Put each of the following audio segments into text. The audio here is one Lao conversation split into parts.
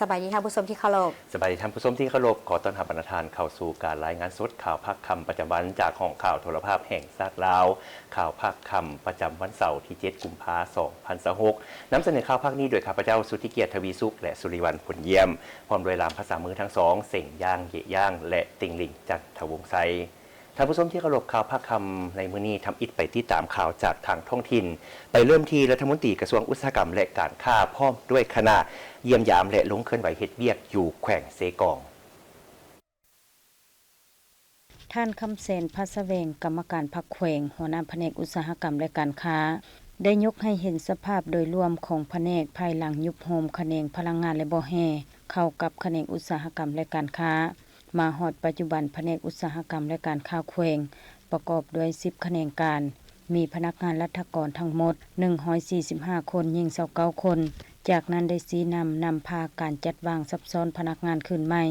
ສະບາຍດີທ່ານຜູ້ຊົມທີ່ເຄົາລົບ. ສະບາຍດີທ່ານຜູ້ຊົມທີ່ເຄົາລົບ. ຂໍຕ້ອນຮັບບັນດາທ່ານເຂົ້າສູ່ການລາຍງານສົດຂ່າວພາກຄ່ຳປະຈຳວັນ ຈາກຫ້ອງຂ່າວໂທລະພາບແຫ່ງຊາດລາວ. ຂ່າວພາກຄ່ຳປະຈຳວັນເສົາທີເຈັດ ກຸມພາ ສອງພັນຊາວຫົກ ນຳສະເໜີຂ່າວພາກນີ້ໂດຍຂ້າພະເຈົ້າ ສຸດທິກຽດ ທະວີສຸກ ແລະ ສຸລິວັນ ພົນຢ້ຽມ, ພ້ອມດ້ວຍລ່າມພາສາມືທັງສອງ ເສັງຢ່າງ ເຢຍຢ່າງ ແລະ ຕິ່ງລິງ ຈັນທະວົງໄຊ. ທ່ານຜູ້ຊົມທີ່ເຄົາລົບ, ຂ່າວພາກຄ່ຳໃນມື້ນີ້ ທຳອິດໄປຕິດຕາມຂ່າວຈາກທາງທ້ອງຖິ່ນ. ໄປເລີ່ມທີ່ລັດຖະມົນຕີກະຊວງອຸດສາຫະກຳ ແລະ ການຄ້າ ພ້ອມດ້ວຍຄະນະ ຢ້ຽມຢາມ ແລະ ລົງເຄື່ອນໄຫວເຮັດວຽກຢູ່ແຂວງເຊກອງ. ທ່ານ ຄຳແສນ ພະສະແຫວງ ກຳມະການພັກແຂວງ, ຫົວໜ້າພະແນກອຸດສາຫະກຳ ແລະ ການຄ້າ ໄດ້ຍົກໃຫ້ເຫັນສະພາບໂດຍລວມຂອງພະແນກ ພາຍຫຼັງຍຸບໂຮມຂະແໜງພະລັງງານ ແລະ ບໍ່ແຮ່ ເຂົ້າກັບຂະແໜງອຸດສາຫະກຳ ແລະ ການຄ້າ. ມາຮອດປັດຈຸບັນ, ພະແນກອຸດສາຫະກຳ ແລະ ການຄ້າແຂວງ ປະກອບດ້ວຍສິບຂະແໜງການ, ມີພະນັກງານລັດຖະກອນທັງໝົດໜຶ່ງຮ້ອຍສີ່ສິບຫ້າຄົນ, ຍິງຊາວເກົ້າຄົນ. ຈາກນັ້ນໄດ້ຊີ້ນຳ, ນຳພາການຈັດວາງສັບຊ້ອນພະນັກງານຄືນໃໝ່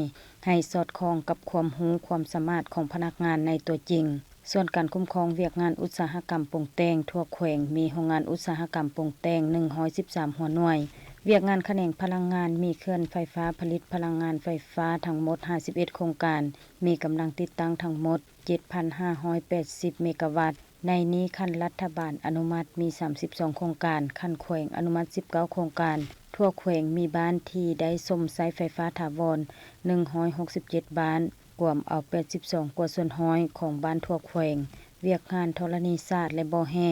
ໃຫ້ສອດຄ່ອງກັບຄວາມຮູ້ຄວາມສາມາດຂອງພະນັກງານໃນຕົວຈິງ. ສ່ວນການຄຸ້ມຄອງວຽກງານອຸດສາຫະກຳປຸງແຕ່ງທົ່ວແຂວງ ມີໂຮງງານອຸດສາຫະກຳປຸງແຕ່ງໜຶ່ງຮ້ອຍສິບສາມຫົວໜ່ວຍ, ວຽກງານຂະແໜງພະລັງງານ ມີເຂື່ອນໄຟຟ້າຜະລິດພະລັງງານໄຟຟ້າທັງໝົດຫ້າສິບເອັດໂຄງການ, ມີກຳລັງຕິດຕັ້ງທັງໝົດເຈັດພັນຫ້າຮ້ອຍແປດສິບເມກາວັດ. ໃນນີ້ຂັ້ນລັດຖະບານອະນຸມັດມີສາມສິບສອງໂຄງການ, ຂັ້ນແຂວງອະນຸມັດສິບເກົ້າໂຄງການ. ທົ່ວແຂວງມີບ້ານທີ່ໄດ້ຊົມໃຊ້ໄຟຟ້າຖາວອນໜຶ່ງຮ້ອຍຫົກສິບເຈັດບ້ານ, ກວມເອົາແປດສິບສອງກວ່າສ່ວນຮ້ອຍຂອງບ້ານທົ່ວແຂວງ. ວຽກງານທໍລະນີສາດ ແລະ ບໍ່ແຮ່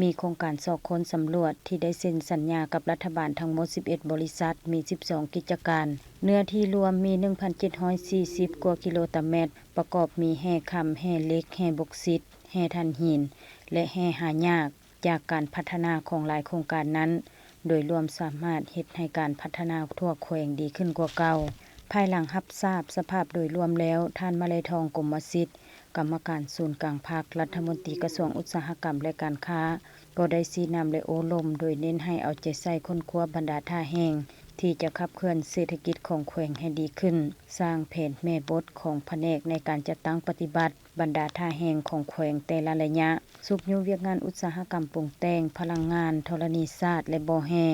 ມີໂຄງການຊອກຄົ້ນສຳຫຼວດທີ່ໄດ້ເຊັນສັນຍາກັບລັດຖະບານທັງໝົດສິບເອັດບໍລິສັດ, ມີສິບສອງກິດຈະການ. ເນື້ອທີ່ລວມມີໜຶ່ງພັນເຈັດຮ້ອຍສີ່ສິບກວ່າກິໂລຕາແມັດ, ປະກອບມີແຮ່ຄຳ, ແຮ່ເຫຼັກ, ແຮ່ບົກຊິດ, ແຮ່ຖ່ານຫີນ ແລະ ແຮ່ຫາຍາກ. ຈາກການພັດທະນາຂອງຫຼາຍໂຄງການນັ້ນ, ໂດຍລວມສາມາດເຮັດໃຫ້ການພັດທະນາທົ່ວແຂວງດີຂຶ້ນກວ່າເກົ່າ. ພາຍຫຼັງຮັບຊາບສະພາບໂດຍລວມແລ້ວ, ທ່ານ ມະໄລທອງ ກົມມະສິດ, ກຳມະການສູນກາງພັກ, ລັດຖະມົນຕີກະຊວງອຸດສາຫະກຳ ແລະ ການຄ້າ, ກໍໄດ້ຊີ້ນຳ ແລະ ໂອ້ລົມ, ໂດຍເນັ້ນໃຫ້ເອົາໃຈໃສ່ຄົ້ນຄວ້າບັນດາທ່າແຮງ ທີ່ຈະຂັບເຄື່ອນເສດຖະກິດຂອງແຂວງໃຫ້ດີຂຶ້ນ, ສ້າງແຜນແມ່ບົດຂອງພະແນກໃນການຈັດຕັ້ງປະຕິບັດ ບັນດາທ່າແຮງຂອງແຂວງແຕ່ລະໄລຍະ, ຊຸກຍູ້ວຽກງານອຸດສາຫະກຳປຸງແຕ່ງພະລັງງານ, ທໍລະນີສາດ ແລະ ບໍ່ແຮ່,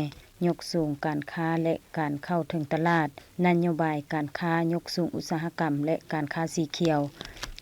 ຍົກສູງການຄ້າ ແລະ ການເຂົ້າເຖິງຕະຫຼາດ, ນະໂຍບາຍການຄ້າ, ຍົກສູງອຸດສາຫະກຳ ແລະ ການຄ້າສີຂຽວ,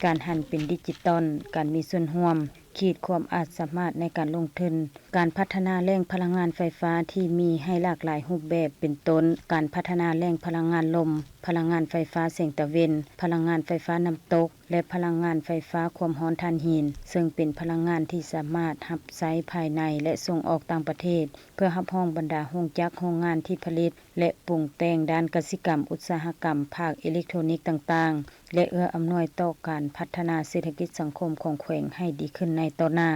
ການຫັນເປັນດິຈິຕອນ, ການມີສ່ວນຮ່ວມ, ຂີດຄວາມອາດສາມາດໃນການລົງທຶນ, ການພັດທະນາແຫຼ່ງພະລັງງານໄຟຟ້າທີ່ມີໃຫ້ຫຼາກຫຼາຍຮູບແບບ ເປັນຕົ້ນ ການພັດທະນາແຫຼ່ງພະລັງງານລົມ, ພະລັງງານໄຟຟ້າແສງຕາເວັນ, ພະລັງງານໄຟຟ້ານ້ຳຕົກ ແລະ ພະລັງງານໄຟຟ້າຄວາມຮ້ອນຖ່ານຫີນ, ເຊິ່ງເປັນພະລັງງານທີ່ສາມາດຮັບໃຊ້ພາຍໃນ ແລະ ສົ່ງອອກຕ່າງປະເທດ, ເພື່ອຮັບຮອງບັນດາໂຮງຈັກໂຮງງານທີ່ຜະລິດ ແລະ ປຸງແຕ່ງດ້ານກະສິກຳ, ອຸດສາຫະກຳ, ພາກເອເລັກໂທຣນິກຕ່າງໆ ແລະ ເອື້ອອຳນວຍຕໍ່ການພັດທະນາເສດຖະກິດສັງຄົມຂອງແຂວງໃຫ້ດີຂຶ້ນໃນຕໍ່ໜ້າ.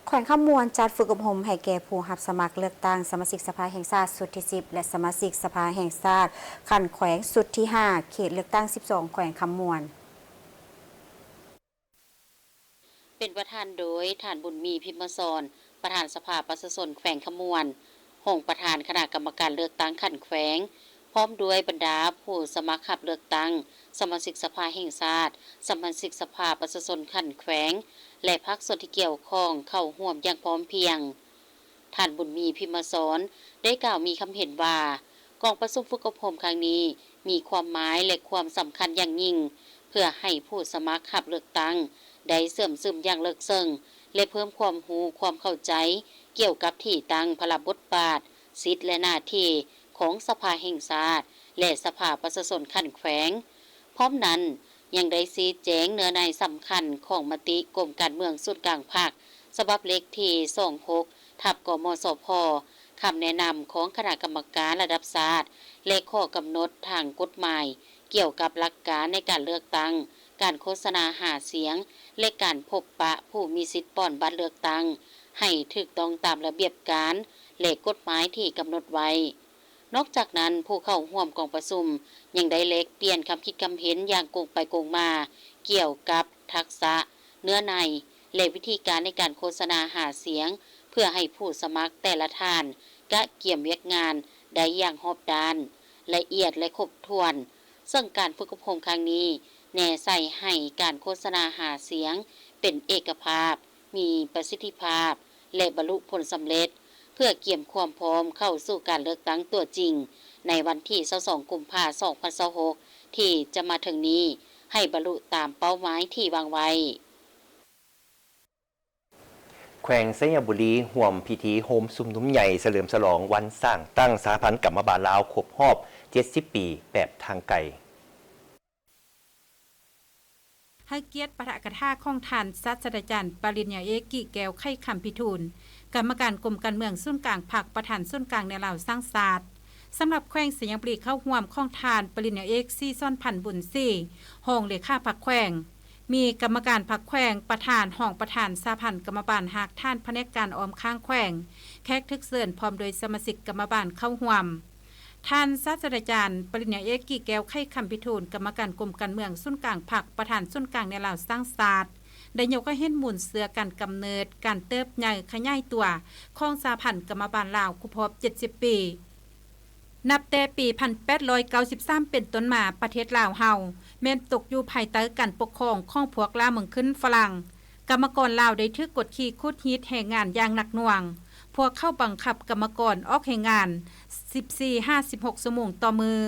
ແຂວງຄຳມ່ວນຈັດຝຶກອົບຮົມໃຫ້ແກ່ຜູ້ຮັບສະໝັກເລືອກຕັ້ງສະມາຊິກສະພາແຫ່ງຊາດຊຸດທີສິບ ແລະ ສະມາຊິກສະພາແຫ່ງຊາດຂັ້ນແຂວງຊຸດທີຫ້າ ເຂດເລືອກຕັ້ງສິບສອງ ແຂວງຄຳມ່ວນ. ເປັນປະທານໂດຍ ທ່ານ ບຸນມີ ພິມມະສອນ, ປະທານສະພາປະຊາຊົນແຂວງຄຳມ່ວນ, ຮອງປະທານຄະນະກຳມະການເລືອກຕັ້ງຂັ້ນແຂວງ, ພ້ອມດ້ວຍບັນດາຜູ້ສະໝັກຮັບເລືອກຕັ້ງສະມາຊິກສະພາແຫ່ງຊາດ, ສະມາຊິກສະພາປະຊາຊົນຂັ້ນແຂວງ ແລະ ພາກສ່ວນທີ່ກ່ຽວຂ້ອງເຂົ້າຮ່ວມຢ່າງພ້ອມພຽງ. ທ່ານ ບຸນມີ ພິມມະສອນ ໄດ້ກ່າວມີຄຳເຫັນວ່າ ກອງປະຊຸມຝຶກອົບຮົມຄັ້ງນີ້ມີຄວາມໝາຍ ແລະ ຄວາມສຳຄັນຢ່າງຍິ່ງ ເພື່ອໃຫ້ຜູ້ສະໝັກຮັບເລືອກຕັ້ງໄດ້ເຊື່ອມຊຶມຢ່າງເລິກເຊິ່ງ ແລະ ເພີ່ມຄວາມຮູ້ຄວາມເຂົ້າໃຈກ່ຽວກັບທີ່ຕັ້ງ, ພາລະບົດບາດ, ສິດ ແລະ ໜ້າທີ່ຂອງສະພາແຫ່ງຊາດ ແລະ ສະພາປະຊາຊົນຂັ້ນແຂວງ. ພ້ອມນັ້ນ ຍັງໄດ້ຊີ້ແຈງເນື້ອໃນສຳຄັນຂອງມະຕິກົມການເມືອງສູນກາງພັກ ສະບັບເລກທີສອງຫົກ ທັບ ກມສພ, ຄຳແນະນຳຂອງຄະນະກຳມະການລະດັບຊາດ ແລະ ຂໍ້ກຳນົດທາງກົດໝາຍກ່ຽວກັບຫຼັກການໃນການເລືອກຕັ້ງ, ການໂຄສະນາຫາສຽງ ແລະ ການພົບປະຜູ້ມີສິດປ່ອນບັດເລືອກຕັ້ງ ໃຫ້ຖືກຕ້ອງຕາມລະບຽບການ ແລະ ກົດໝາຍທີ່ກຳນົດໄວ້. ນອກຈາກນັ້ນ, ຜູ້ເຂົ້າຮ່ວມກອງປະຊຸມຍັງໄດ້ແລກປ່ຽນຄຳຄິດຄຳເຫັນຢ່າງກົງໄປກົງມາ ກ່ຽວກັບທັກສະ, ເນື້ອໃນ ແລະ ວິທີການໃນການໂຄສະນາຫາສຽງ ເພື່ອໃຫ້ຜູ້ສະໝັກແຕ່ລະທ່ານກະກຽມວຽກງານໄດ້ຢ່າງຮອບດ້ານ, ລະອຽດ ແລະ ຄົບຖ້ວນ, ເຊິ່ງການຝຶກອົບຮົມຄັ້ງນີ້ແນໃສ່ໃຫ້ການໂຄສະນາຫາສຽງເປັນເອກະພາບ, ມີປະສິດທິພາບ ແລະ ບັນລຸຜົນສຳເລັດ. ເພື່ອກຽມຄວາມພ້ອມເຂົ້າສູ່ການເລືອກຕັ້ງຕົວຈິງ ໃນວັນທີຊາວສອງ ກຸມພາ ສອງພັນຊາວຫົກ ທີ່ຈະມາເຖິງນີ້ ໃຫ້ບັນລຸຕາມເປົ້າໝາຍທີ່ວາງໄວ້. ແຂວງໄຊຍະບູລີ ຮ່ວມພິທີໂຮມຊຸມນຸມໃຫຍ່ສະເຫຼີມສະຫຼອງວັນສ້າງຕັ້ງສະຫະພັນກຳມະບານລາວຄົບຮອບເຈັດສິບປີແບບທາງໄກ. ໃຫ້ກຽດປາຖະກະຖາຂອງທ່ານສາດສະດາຈານປະລິນຍາເອກ ກິແກ້ວ ໄຂຄຳພິທູນ ກຳມະການກົມການເມືອງສູນກາງພັກ ປະທານສູນກາງແນວລາວສ້າງຊາດ. ສຳລັບແຂວງໄຊຍະບູລີ ເຂົ້າຮ່ວມຂອງທ່ານປະລິນຍາເອກ ສີສອນພັນ ບຸນສີ ຮອງເລຂາພັກແຂວງ, ມີກຳມະການພັກແຂວງ, ປະທານ, ຮອງປະທານສະຫະພັນກຳມະບານຮາກຖານພະແນກການອ້ອມຂ້າງແຂວງ, ແຂກຖືກເຊີນ ພ້ອມດ້ວຍສະມາຊິກກຳມະບານເຂົ້າຮ່ວມ. ທ່ານສາດສະດາຈານປະລິນຍາເອກ ກິແກ້ວ ໄຂຄຳພິທູນ ກຳມະການກົມການເມືອງສູນກາງພັກ ປະທານສູນກາງແນວລາວສ້າງຊາດ ໄດ້ຍົກໃຫ້ເຫັນມູນເຊື້ອການກຳເນີດ, ການເຕີບໃຫຍ່ຂະຫຍາຍຕົວຂອງສະຫະພັນກຳມະບານລາວຄົບຮອບເຈັດສິບປີ. ນັບແຕ່ປີພັນແປດຮ້ອຍເກົ້າສິບສາມເປັນຕົ້ນມາ, ປະເທດລາວເຮົາແມ່ນຕົກຢູ່ພາຍໃຕ້ການປົກຄອງຂອງພວກລ່າເມືອງຂຶ້ນຝຣັ່ງ. ກຳມະກອນລາວໄດ້ຖືກກົດຂີ່ຂູດຮີດແຮງງານຢ່າງໜັກໜ່ວງ. ພວກເຂົາບັງຄັບກຳມະກອນອອກແຮງງານສິບສີ່ຫາສິບຫົກຊົ່ວໂມງຕໍ່ມື້,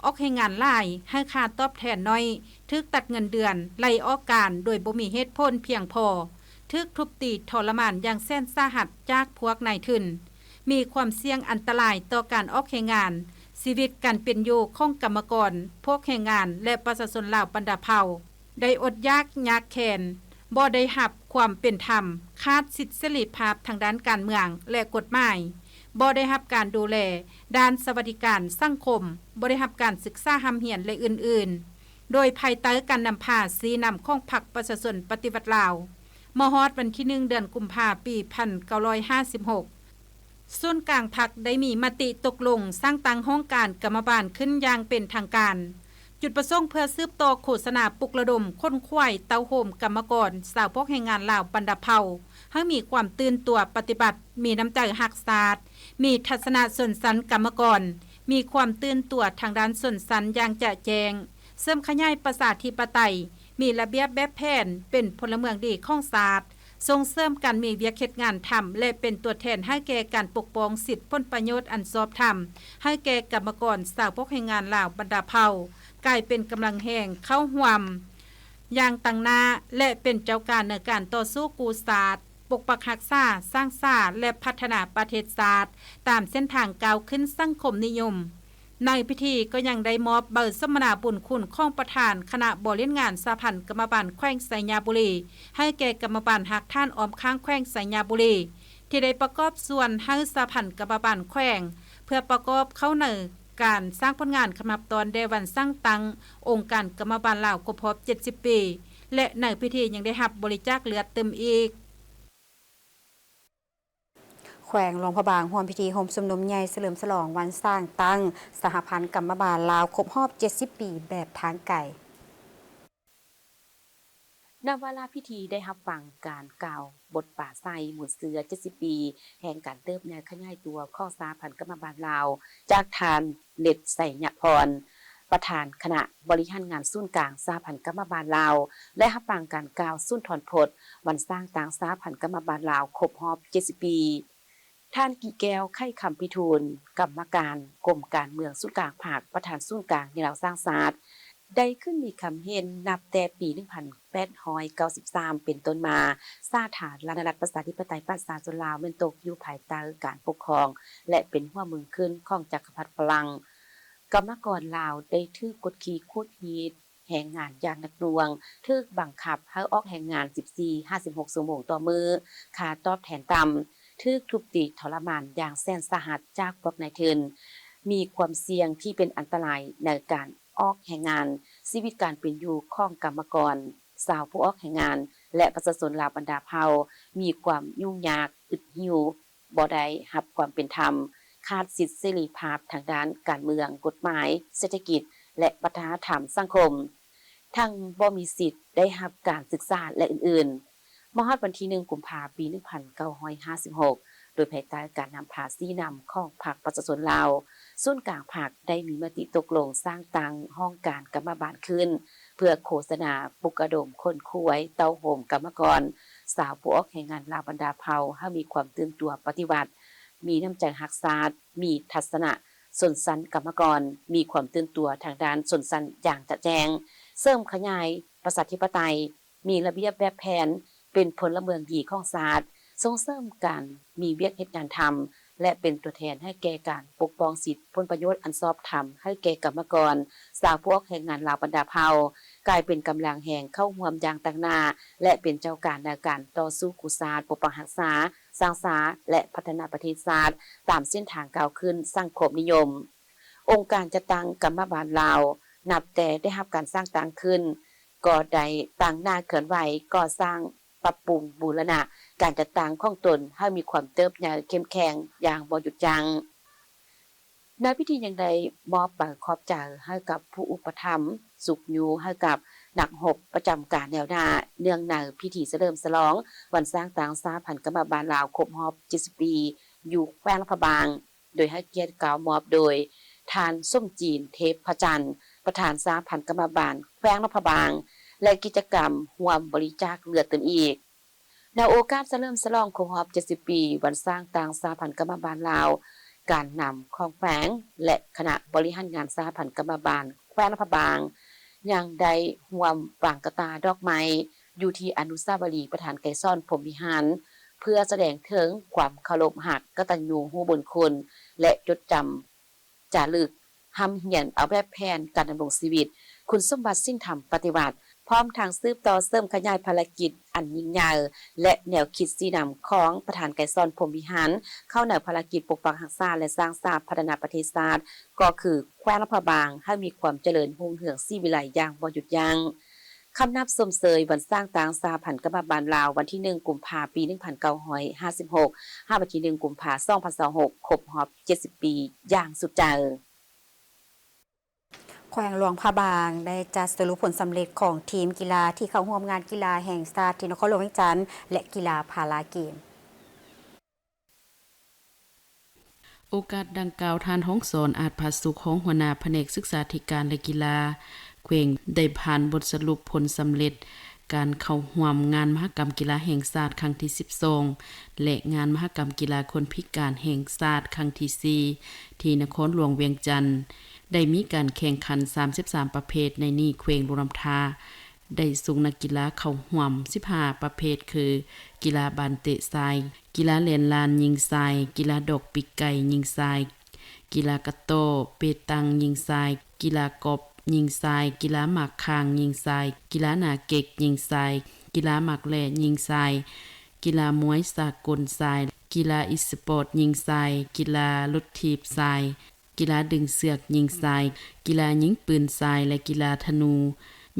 ອອກແຮງງານຫຼາຍໃຫ້ຄ່າຕອບແທນໜ້ອຍ, ຖືກຕັດເງິນເດືອນ, ໄລ່ອອກການໂດຍບໍ່ມີເຫດຜົນພຽງພໍ, ຖືກທຸບຕີທໍລະມານຢ່າງແສນສາຫັດຈາກພວກນາຍທຶນ. ມີຄວາມສ່ຽງອັນຕະລາຍຕໍ່ການອອກແຮງງານ, ຊີວິດການເປັນຢູ່ຂອງກຳມະກອນ, ພວກແຮງງານ ແລະ ປະຊາຊົນລາວບັນດາເຜົ່າ ໄດ້ອົດຢາກຍາກແຄ້ນ, ບໍ່ໄດ້ຮັບຄວາມເປັນທຳ, ຂາດສິດເສລີພາບທາງດ້ານການເມືອງ ແລະ ກົດໝາຍ, ບໍ່ໄດ້ຮັບການດູແລດ້ານສະຫວັດດີການສັງຄົມ, ບໍ່ໄດ້ຮັບການສຶກສາຮ່ຳຮຽນ ແລະ ອື່ນໆ, ໂດຍພາຍໃຕ້ການນຳພາຊີ້ນຳຂອງພັກປະຊາຊົນປະຕິວັດລາວ. ມາຮອດວັນທີໜຶ່ງ ເດືອນກຸມພາ ປີພັນເກົ້າຮ້ອຍຫ້າສິບຫົກ ສູນກາງພັກໄດ້ມີມະຕິຕົກລົງສ້າງຕັ້ງຫ້ອງການກຳມະບານຂຶ້ນຢ່າງເປັນທາງການ. ຈຸດປະສົງເພື່ອສືບຕໍ່ໂຄສະນາປຸກລະດົມຂົນຂວາຍເຕົ້າໂຮມກຳມະກອນຊາວພວກແຮງງານລາວບັນດາເຜົ່າ ໃຫ້ມີຄວາມຕື່ນຕົວປະຕິບັດ, ມີນ້ຳໃຈຮັກຊາດ, ມີທັດສະນະຊົນຊັ້ນກຳມະກອນ, ມີຄວາມຕື່ນຕົວທາງດ້ານຊົນຊັ້ນຢ່າງຈະແຈ້ງ, ເສີມຂະຫຍາຍປະຊາທິປະໄຕ, ມີລະບຽບແບບແຜນ, ເປັນພົນລະເມືອງດີຂອງຊາດ, ສົ່ງເສີມການມີວຽກເຮັດງານທຳ ແລະ ເປັນຕົວແທນໃຫ້ແກ່ການປົກປ້ອງສິດຜົນປະໂຫຍດອັນຊອບທຳ ໃຫ້ແກ່ກຳມະກອນຊາວພວກແຮງງານລາວບັນດາເຜົ່າ, ກາຍເປັນກຳລັງແຮງເຂົ້າຮ່ວມຢ່າງຕັ້ງໜ້າ ແລະ ເປັນເຈົ້າການໃນການຕໍ່ສູ້ກູ້ຊາດ, ປົກປັກຮັກສາ, ສ້າງສາ ແລະ ພັດທະນາປະເທດຊາດ ຕາມເສັ້ນທາງກ້າວຂຶ້ນສັງຄົມນິຍົມ. ໃນພິທີກໍຍັງໄດ້ມອບໃບສົມມະນາບຸນຄຸນຂອງປະທານຄະນະບໍລິຫານງານສະຫະພັນກຳມະບານແຂວງໄຊຍະບູລີ ໃຫ້ແກ່ກຳມະບານຮາກຖານອ້ອມຂ້າງແຂວງໄຊຍະບູລີ ທີ່ໄດ້ປະກອບສ່ວນໃຫ້ສະຫະພັນກຳມະບານແຂວງ ເພື່ອປະກອບເຂົ້າໃນການສ້າງຜົນງານຄຳນັບຕ້ອນແດ່ວັນສ້າງຕັ້ງອົງການກຳມະບານລາວຄົບຮອບເຈັດສິບປີ ແລະ ໃນພິທີຍັງໄດ້ຮັບບໍລິຈາກເລືອດຕື່ມອີກ. ແຂວງຫຼວງພະບາງ ຮ່ວມພິທີໂຮມຊຸມນຸມໃຫຍ່ສະເຫຼີມສະຫຼອງວັນສ້າງຕັ້ງສະຫະພັນກຳມະບານລາວຄົບຮອບເຈັດສິບປີແບບທາງໄກ. ນຳວາລະພິທີໄດ້ຮັບຟັງການກ່າວບົດປາໄສມູນເຊື້ອເຈັດສິບປີແຫ່ງການເຕີບໃຫຍ່ຂະຫຍາຍຕົວຂອງສະຫະພັນກຳມະບານລາວ ຈາກທ່ານ ເລັດ ໄຊຍະພອນ ປະທານຄະນະບໍລິຫານງານສູນກາງສະຫະພັນກຳມະບານລາວ ແລະ ຮັບຟັງການກ່າວສຸນທອນພົດວັນສ້າງຕັ້ງສະຫະພັນກຳມະບານລາວຄົບຮອບເຈັດສິບປີ. ທ່ານ ກິແກ້ວ ໄຂຄຳພິທູນ ກຳມະການກົມການເມືອງສູນກາງພັກ ປະທານສູນກາງແນວລາວສ້າງຊາດ ໄດ້ຂຶ້ນມີຄຳເຫັນ ນັບແຕ່ປີໜຶ່ງພັນແປດຮ້ອຍເກົ້າສິບສາມເປັນຕົ້ນມາ, ສາທາລະນະລັດປະຊາທິປະໄຕປະຊາຊົນລາວ ແມ່ນຕົກຢູ່ພາຍໃຕ້ການປົກຄອງ ແລະ ເປັນຫົວເມືອງຂຶ້ນຂອງຈັກກະພັດຝຣັ່ງ. ກຳມະກອນລາວໄດ້ຖືກກົດຂີ່ຂູດຮີດ ແຮງງານຢ່າງໜັກໜ່ວງ, ຖືກບັງຄັບໃຫ້ອອກແຮງງານສິບສີ່ຫາສິບຫົກຊົ່ວໂມງຕໍ່ມື້, ຄ່າຕອບແທນຕ່ຳ, ຖືກທຸບຕີທໍລະມານຢ່າງແສນສາຫັດຈາກພວກນາຍທຶນ, ມີຄວາມສ່ຽງທີ່ເປັນອັນຕະລາຍໃນການອອກແຮງງານ, ຊີວິດການເປັນຢູ່ຂອງກຳມະກອນ, ຊາວຜູ້ອອກແຮງງານ ແລະ ປະຊາຊົນລາວບັນດາເຜົ່າ ມີຄວາມຫຍຸ້ງຍາກ, ອຶດຫິວ, ບໍ່ໄດ້ຮັບຄວາມເປັນທຳ, ຂາດສິດເສລີພາບທາງດ້ານການເມືອງ, ກົດໝາຍ, ເສດຖະກິດ ແລະ ວັດທະນະທຳສັງຄົມ, ທັງບໍ່ມີສິດໄດ້ຮັບການສຶກສາ ແລະ ອື່ນໆ. ມາຮອດວັນທີໜຶ່ງ ກຸມພາ ປີໜຶ່ງພັນເກົ້າຮ້ອຍຫ້າສິບຫົກ ໂດຍພາຍໃຕ້ການນຳພາຊີ້ນຳຂອງພັກປະຊາຊົນລາວ, ສູນກາງພັກໄດ້ມີມະຕິຕົກລົງສ້າງຕັ້ງຫ້ອງການກຳມະບານຂຶ້ນ ເພື່ອໂຄສະນາ, ປຸກລະດົມ, ຂົນຂວາຍ, ເຕົ້າໂຮມກຳມະກອນ, ຊາວຜູ້ອອກແຮງງານລາວບັນດາເຜົ່າ ໃຫ້ມີຄວາມຕື່ນຕົວປະຕິວັດ, ມີນ້ຳໃຈຮັກຊາດ, ມີທັດສະນະຊົນຊັ້ນກຳມະກອນ, ມີຄວາມຕື່ນຕົວທາງດ້ານຊົນຊັ້ນຢ່າງຈະແຈ້ງ, ເສີມຂະຫຍາຍປະຊາທິປະໄຕ, ມີລະບຽບແບບແຜນ, ເປັນພົນລະເມືອງດີຂອງຊາດ, ສົ່ງເສີມການມີວຽກເຮັດງານທຳ ແລະ ເປັນຕົວແທນໃຫ້ແກ່ການປົກປ້ອງສິດຜົນປະໂຫຍດອັນຊອບທຳໃຫ້ແກ່ກຳມະກອນ, ຊາວຜູ້ອອກແຮງງານລາວບັນດາເຜົ່າ, ກາຍເປັນກຳລັງແຮງເຂົ້າຮ່ວມຢ່າງຕັ້ງໜ້າ ແລະ ເປັນເຈົ້າການໃນການຕໍ່ສູ້ກູ້ຊາດ, ປົກປັກຮັກສາ, ສ້າງສາ ແລະ ພັດທະນາປະເທດຊາດຕາມເສັ້ນທາງກ້າວຂຶ້ນສັງຄົມນິຍົມ. ອົງການຈັດຕັ້ງກຳມະບານລາວ ນັບແຕ່ໄດ້ຮັບການສ້າງຕັ້ງຂຶ້ນ, ກໍໄດ້ຕັ້ງໜ້າເຄື່ອນໄຫວກໍ່ສ້າງ, ປັບປຸງ, ບູລະນະການຈັດຕັ້ງຂອງຕົນໃຫ້ມີຄວາມເຕີບໃຫຍ່ເຂັ້ມແຂງຢ່າງບໍ່ຢຸດຢັ້ງ. ໃນພິທີຍັງໄດ້ມອບໃບຂອບໃຈໃຫ້ກັບຜູ້ອຸປະຖຳ, ຊຸກຍູ້ໃຫ້ກັບນັກຮົບປະຈຳການແນວໜ້າ, ເນື່ອງໃນພິທີສະເຫຼີມສະຫຼອງວັນສ້າງຕັ້ງສະຫະພັນກຳມະບານລາວຄົບຮອບເຈັດສິບປີ ຢູ່ແຂວງຫຼວງພະບາງ. ໂດຍໃຫ້ກຽດກ່າວມອບໂດຍທ່ານ ສົມຈີນ ເທບພະຈັນ, ປະທານສະຫະພັນກຳມະບານແຂວງຫຼວງພະບາງ ແລະ ກິດຈະກຳຮ່ວມບໍລິຈາກເລືອດຕື່ມອີກ. ໃນໂອກາດສະເຫຼີມສະຫຼອງຄົບຮອບເຈັດສິບປີ ວັນສ້າງຕັ້ງສະຫະພັນກຳມະບານລາວ, ການນຳຂອງແຂວງ ແລະ ຄະນະບໍລິຫານງານສະຫະພັນກຳມະບານແຂວງຫຼວງພະບາງ ຍັງໄດ້ຮ່ວມວາງກະຕ່າດອກໄມ້ ຢູ່ທີ່ອະນຸສາວະລີປະທານໄກສອນ ພົມວິຫານ ເພື່ອສະແດງເຖິງຄວາມເຄົາລົບຮັກ ກະຕັນຍູຮູ້ບຸນຄຸນ ແລະ ຈົດຈຳຈາລຶກ, ຮ່ຳຮຽນເອົາແບບແຜນການດຳລົງຊີວິດ, ຄຸນສົມບັດສິນທຳປະຕິວັດ, ພ້ອມທັງສືບຕໍ່ເສີມຂະຫຍາຍພາລະກິດອັນຍິ່ງໃຫຍ່ ແລະ ແນວຄິດຊີ້ນຳຂອງປະທານໄກສອນ ພົມວິຫານ ເຂົ້າໃນພາລະກິດປົກປັກຮັກສາ ແລະ ສ້າງສາພັດທະນາປະເທດຊາດ ກໍຄືແຂວງຫຼວງພະບາງ ໃຫ້ມີຄວາມຈະເລີນຮຸ່ງເຮືອງສີວິໄລຢ່າງບໍ່ຢຸດຢັ້ງ. ຄຳນັບຊົມເຊີຍວັນສ້າງຕັ້ງສະຫະພັນກຳມະບານລາວ ວັນທີໜຶ່ງ ກຸມພາ ປີໜຶ່ງພັນເກົ້າຮ້ອຍຫ້າສິບຫົກ ຫາວັນທີໜຶ່ງ ກຸມພາ ສອງພັນຊາວຫົກ ຄົບຮອບເຈັດສິບປີຢ່າງສຸດໃຈ. ແຂວງຫຼວງພະບາງໄດ້ຈັດສະຫຼຸບຜົນສຳເລັດຂອງທີມກິລາທີ່ເຂົ້າຮ່ວມງານກິລາແຫ່ງຊາດທີ່ນະຄອນຫຼວງວຽງຈັນ ແລະ ກິລາພາລາເກມ. ໂອກາດດັ່ງກ່າວ, ທ່ານ ທອງສອນ ອາດຜາສຸກ, ຮອງຫົວໜ້າພະແນກສຶກສາທິການ ແລະ ກິລາແຂວງ ໄດ້ຜ່ານບົດສະຫຼຸບຜົນສຳເລັດການເຂົ້າຮ່ວມງານມະຫະກຳກິລາແຫ່ງຊາດຄັ້ງທີສິບສອງ ແລະ ງານມະຫະກຳກິລາຄົນພິການແຫ່ງຊາດຄັ້ງທີສີ່ ທີ່ນະຄອນຫຼວງວຽງຈັນ. ໄດ້ມີການແຂ່ງຂັນສາມສິບສາມປະເພດ, ໃນນີ້ແຂວງຫຼວງນ້ຳທາ ໄດ້ສົ່ງນັກກິລາເຂົ້າຮ່ວມສິບຫ້າປະເພດ ຄື ກິລາບານເຕະຊາຍ, ກິລາແລ່ນລານຍິງຊາຍ, ກິລາດອກປີກໄກ່ຍິງຊາຍ, ກິລາກະຕໍ້ເປຕັງຍິງຊາຍ, ກິລາກອບຍິງຊາຍ, ກິລາໝາກຂ່າງຍິງຊາຍ, ກິລາໜ້າເກັກຍິງຊາຍ, ກິລາໝາກແລ່ຍິງຊາຍ, ກິລາມວຍສາກົນຊາຍ, ກິລາອີສະປອດຍິງຊາຍ, ກິລາລົດຖີບຊາຍ, ກິລາດຶງເຊືອກຍິງຊາຍ, ກິລາຍິງປືນຊາຍ ແລະ ກິລາທະນູ.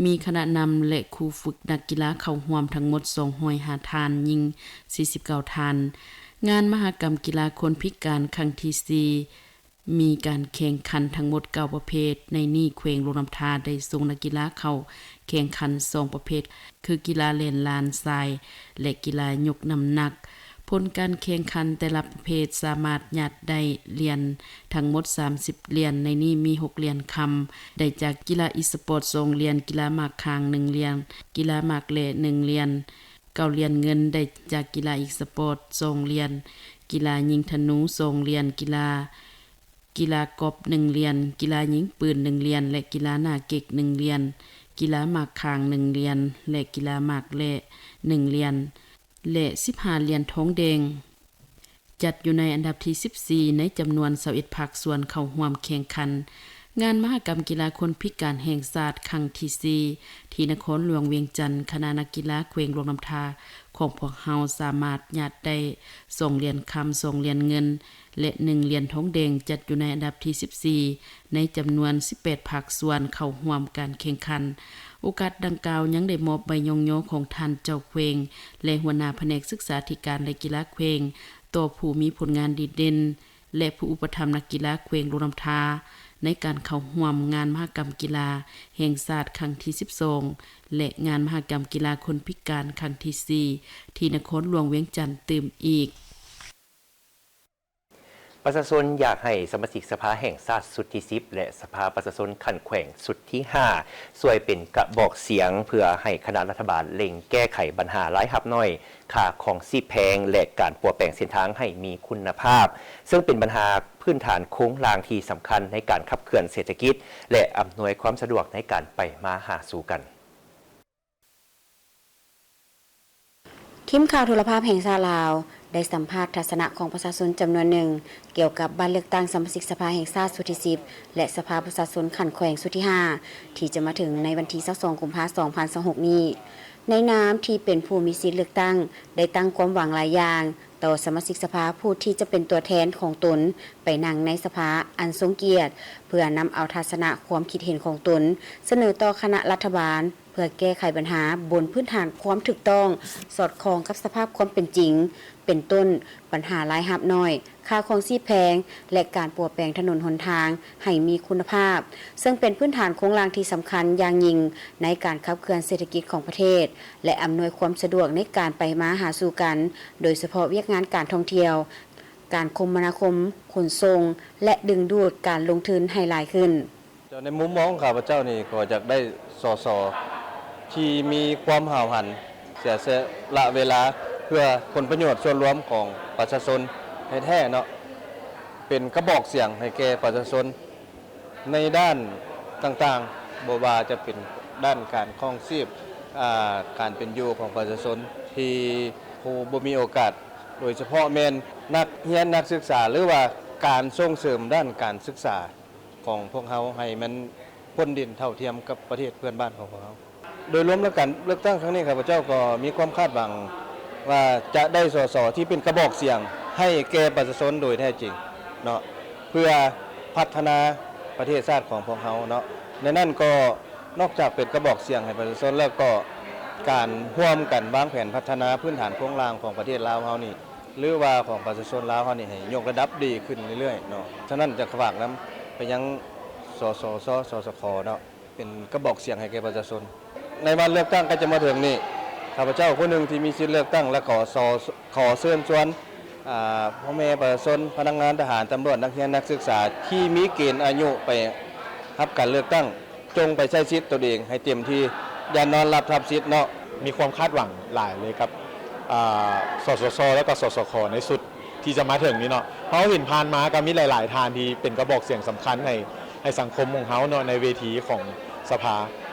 ມີຄະນະນຳ ແລະ ຄູຝຶກນັກກິລາເຂົ້າຮ່ວມທັງໝົດສອງຮ້ອຍຫ້າທ່ານ, ຍິງສີ່ສິບເກົ້າທ່ານ. ງານມະຫະກຳກິລາຄົນພິການຄັ້ງທີສີ່ ມີການແຂ່ງຂັນທັງໝົດເກົ້າປະເພດ, ໃນນີ້ແຂວງຫຼວງນ້ຳທາໄດ້ສົ່ງນັກກິລາເຂົ້າແຂ່ງຂັນສອງປະເພດ ຄື ກິລາແລ່ນລານຊາຍ ແລະ ກິລາຍົກນ້ຳໜັກ. ຜົນການແຂ່ງຂັນແຕ່ລະປະເພດສາມາດຍາດໄດ້ຫຼຽນທັງໝົດສາມສິບຫຼຽນ, ໃນນີ້ມີຫົກຫຼຽນຄຳ ໄດ້ຈາກກິລາອີສະປອດສອງຫຼຽນ, ກິລາໝາກຂ່າງໜຶ່ງຫຼຽນ, ກິລາໝາກແລ່ໜຶ່ງຫຼຽນ, ເກົ້າຫຼຽນເງິນໄດ້ຈາກກິລາອີສະປອດສອງຫຼຽນ, ກິລາຍິງທະນູສອງຫຼຽນ, ກິລາ ກິລາກອບໜຶ່ງຫຼຽນ, ກິລາຍິງປືນໜຶ່ງຫຼຽນ ແລະ ກິລາໜ້າເກັກໜຶ່ງຫຼຽນ, ກິລາໝາກຂ່າງໜຶ່ງຫຼຽນ ແລະ ກິລາໝາກແລ່ໜຶ່ງຫຼຽນ ແລະ ສິບຫ້າຫຼຽນທອງແດງ, ຈັດຢູ່ໃນອັນດັບທີສິບສີ່ ໃນຈຳນວນຊາວເອັດພາກສ່ວນເຂົ້າຮ່ວມແຂ່ງຂັນ. ງານມະຫະກຳກິລາຄົນພິການແຫ່ງຊາດຄັ້ງທີສີ່ ທີ່ນະຄອນຫຼວງວຽງຈັນ, ຄະນະນັກກິລາແຂວງຫຼວງນ້ຳທາຂອງພວກເຮົາສາມາດຍາດໄດ້ສອງຫຼຽນຄຳ, ສອງຫຼຽນເງິນ ແລະ ໜຶ່ງຫຼຽນທອງແດງ, ຈັດຢູ່ໃນອັນດັບທີສິບສີ່ ໃນຈຳນວນສິບແປດພາກສ່ວນເຂົ້າຮ່ວມການແຂ່ງຂັນ. ໂອກາດດັ່ງກ່າວຍັງໄດ້ມອບໃບຍ້ອງຍໍຂອງທ່ານເຈົ້າແຂວງ ແລະ ຫົວໜ້າພະແນກສຶກສາທິການ ແລະ ກິລາແຂວງ ຕໍ່ຜູ້ມີຜົນງານດີເດັ່ນ ແລະ ຜູ້ອຸປະຖຳນັກກິລາແຂວງຫຼວງນ້ຳທາ ໃນການເຂົ້າຮ່ວມງານມະຫະກຳກິລາແຫ່ງຊາດຄັ້ງທີສິບສອງ ແລະ ງານມະຫະກຳກິລາຄົນພິການຄັ້ງທີສີ່ ທີ່ນະຄອນຫຼວງວຽງຈັນຕື່ມອີກ. ປະຊາຊົນຢາກໃຫ້ສະມາຊິກສະພາແຫ່ງຊາດຊຸດທີສິບ ແລະ ສະພາປະຊາຊົນຂັ້ນແຂວງຊຸດທີຫ້າ ຊ່ວຍເປັນກະບອກສຽງ ເພື່ອໃຫ້ຄະນະລັດຖະບານເລັ່ງແກ້ໄຂບັນຫາລາຍຮັບໜ້ອຍ, ຄ່າຄອງຊີບແພງ ແລະ ການປົວແປງເສັ້ນທາງໃຫ້ມີຄຸນນະພາບ, ເຊິ່ງເປັນບັນຫາພື້ນຖານໂຄງລ່າງທີ່ສຳຄັນໃນການຂັບເຄື່ອນເສດຖະກິດ ແລະ ອຳນວຍຄວາມສະດວກໃນການໄປມາຫາສູ່ກັນ. ທີມຂ່າວໂທລະພາບແຫ່ງຊາດລາວ ໄດ້ສຳພາດທັດສະນະຂອງປະຊາຊົນຈຳນວນໜຶ່ງ ກ່ຽວກັບບັດເລືອກຕັ້ງສະມາຊິກສະພາແຫ່ງຊາດຊຸດທີສິບ ແລະ ສະພາປະຊາຊົນຂັ້ນແຂວງຊຸດທີຫ້າ ທີ່ຈະມາເຖິງໃນວັນທີຊາວສອງ ກຸມພາ ສອງພັນຊາວຫົກນີ້. ໃນນາມທີ່ເປັນຜູ້ມີສິດເລືອກຕັ້ງ ໄດ້ຕັ້ງຄວາມຫວັງຫຼາຍຢ່າງຕໍ່ສະມາຊິກສະພາຜູ້ທີ່ຈະເປັນຕົວແທນຂອງຕົນໄປນັ່ງໃນສະພາອັນຊົງກຽດ ເພື່ອນຳເອົາທັດສະນະຄວາມຄິດເຫັນຂອງຕົນ ສະເໜີຕໍ່ຄະນະລັດຖະບານ ເພື່ອແກ້ໄຂບັນຫາບົນພື້ນຖານຄວາມຖືກຕ້ອງ ສອດຄ່ອງກັບສະພາບຄວາມເປັນຈິງ ເປັນຕົ້ນ ບັນຫາລາຍຮັບໜ້ອຍ, ຄ່າຄອງຊີບແພງ ແລະ ການປົວແປງຖະໜົນຫົນທາງໃຫ້ມີຄຸນນະພາບ, ເຊິ່ງເປັນພື້ນຖານໂຄງລ່າງທີ່ສຳຄັນຢ່າງຍິ່ງໃນການຂັບເຄື່ອນເສດຖະກິດຂອງປະເທດ ແລະ ອຳນວຍຄວາມສະດວກໃນການໄປມາຫາສູ່ກັນ, ໂດຍສະເພາະວຽກງານການທ່ອງທ່ຽວ, ການຄົມມະນາຄົມ, ຂົນສົ່ງ ແລະ ດຶງດູດການລົງທຶນໃຫ້ຫຼາຍຂຶ້ນ. ໃນມຸມມອງຂອງຂ້າພະເຈົ້ານີ້ ກໍຢາກໄດ້ ສສ ທີ່ມີຄວາມຫ້າວຫັນ ເສຍສະຫຼະເວລາເພື່ອຜົນປະໂຫຍດສ່ວນລວມຂອງປະຊາຊົນແທ້ໆເນາະ, ເປັນກະບອກສຽງໃຫ້ແກ່ປະຊາຊົນໃນດ້ານຕ່າງໆ, ບໍ່ວ່າຈະເປັນດ້ານການຄອງຊີບ, ອາ, ການເປັນຢູ່ຂອງປະຊາຊົນທີ່ຜູ້ບໍ່ມີໂອກາດ, ໂດຍສະເພາະແມ່ນນັກຮຽນນັກສຶກສາ ຫຼືວ່າການສົ່ງເສີມດ້ານການສຶກສາ ຂອງພວກເຮົາໃຫ້ມັນພົ້ນດິນເທົ່າທຽມກັບປະເທດເພື່ອນບ້ານຂອງພວກເຮົາ. ໂດຍລວມແລ້ວ ການເລືອກຕັ້ງຄັ້ງນີ້ ຂ້າພະເຈົ້າກໍມີຄວາມຄາດຫວັງວ່າຈະໄດ້ ສສ ທີ່ເປັນກະບອກສຽງໃຫ້ແກ່ປະຊາຊົນໂດຍແທ້ຈິງເນາະ, ເພື່ອພັດທະນາປະເທດຊາດຂອງພວກເຮົາເນາະ. ໃນນັ້ນກໍນອກຈາກເປັນກະບອກສຽງໃຫ້ປະຊາຊົນແລ້ວ ກໍການຮ່ວມກັນວາງແຜນພັດທະນາພື້ນຖານໂຄງລ່າງຂອງປະເທດລາວເຮົານີ້ ຫຼືວ່າຂອງປະຊາຊົນລາວເຮົານີ້ໃຫ້ຍົກລະດັບດີຂຶ້ນເລື້ອຍໆເນາະ. ສະນັ້ນຈະຝາກນຳໄປຍັງ ສສຊ ສສຄ ເນາະ, ເປັນກະບອກສຽງໃຫ້ແກ່ປະຊາຊົນ. ໃນວັນເລືອກຕັ້ງໃກ້ຈະມາເຖິງນີ້, ຂ້າພະເຈົ້າຜູ້ໜຶ່ງທີ່ມີສິດເລືອກຕັ້ງ ແລະ ຂໍ ຂໍເຊີນຊວນ ອາ ພໍ່ແມ່ປະຊາຊົນ, ພະນັກງານ, ທະຫານ, ຕຳຫຼວດ, ນັກຮຽນ, ນັກສຶກສາທີ່ມີເກນອາຍຸໄປຮັບການເລືອກຕັ້ງ ຈົ່ງໄປໃຊ້ສິດຕົນເອງໃຫ້ເຕັມທີ່, ຢ່ານອນຫຼັບທັບສິດເນາະ. ມີຄວາມຄາດຫວັງຫຼາຍເລີຍກັບ ອາ ສສຊ ແລ້ວກໍ ສສຄ ໃນຊຸດທີ່ຈະມາເຖິງນີ້ເນາະ. ເຮົາເຫັນຜ່ານມາກໍມີຫຼາຍໆທ່ານທີ່ເປັນກະບອກສຽງສຳຄັນໃຫ້ ໃຫ້ສັງຄົມຂອງເຮົາເນາະ ໃນເວທີຂອງສະພາ,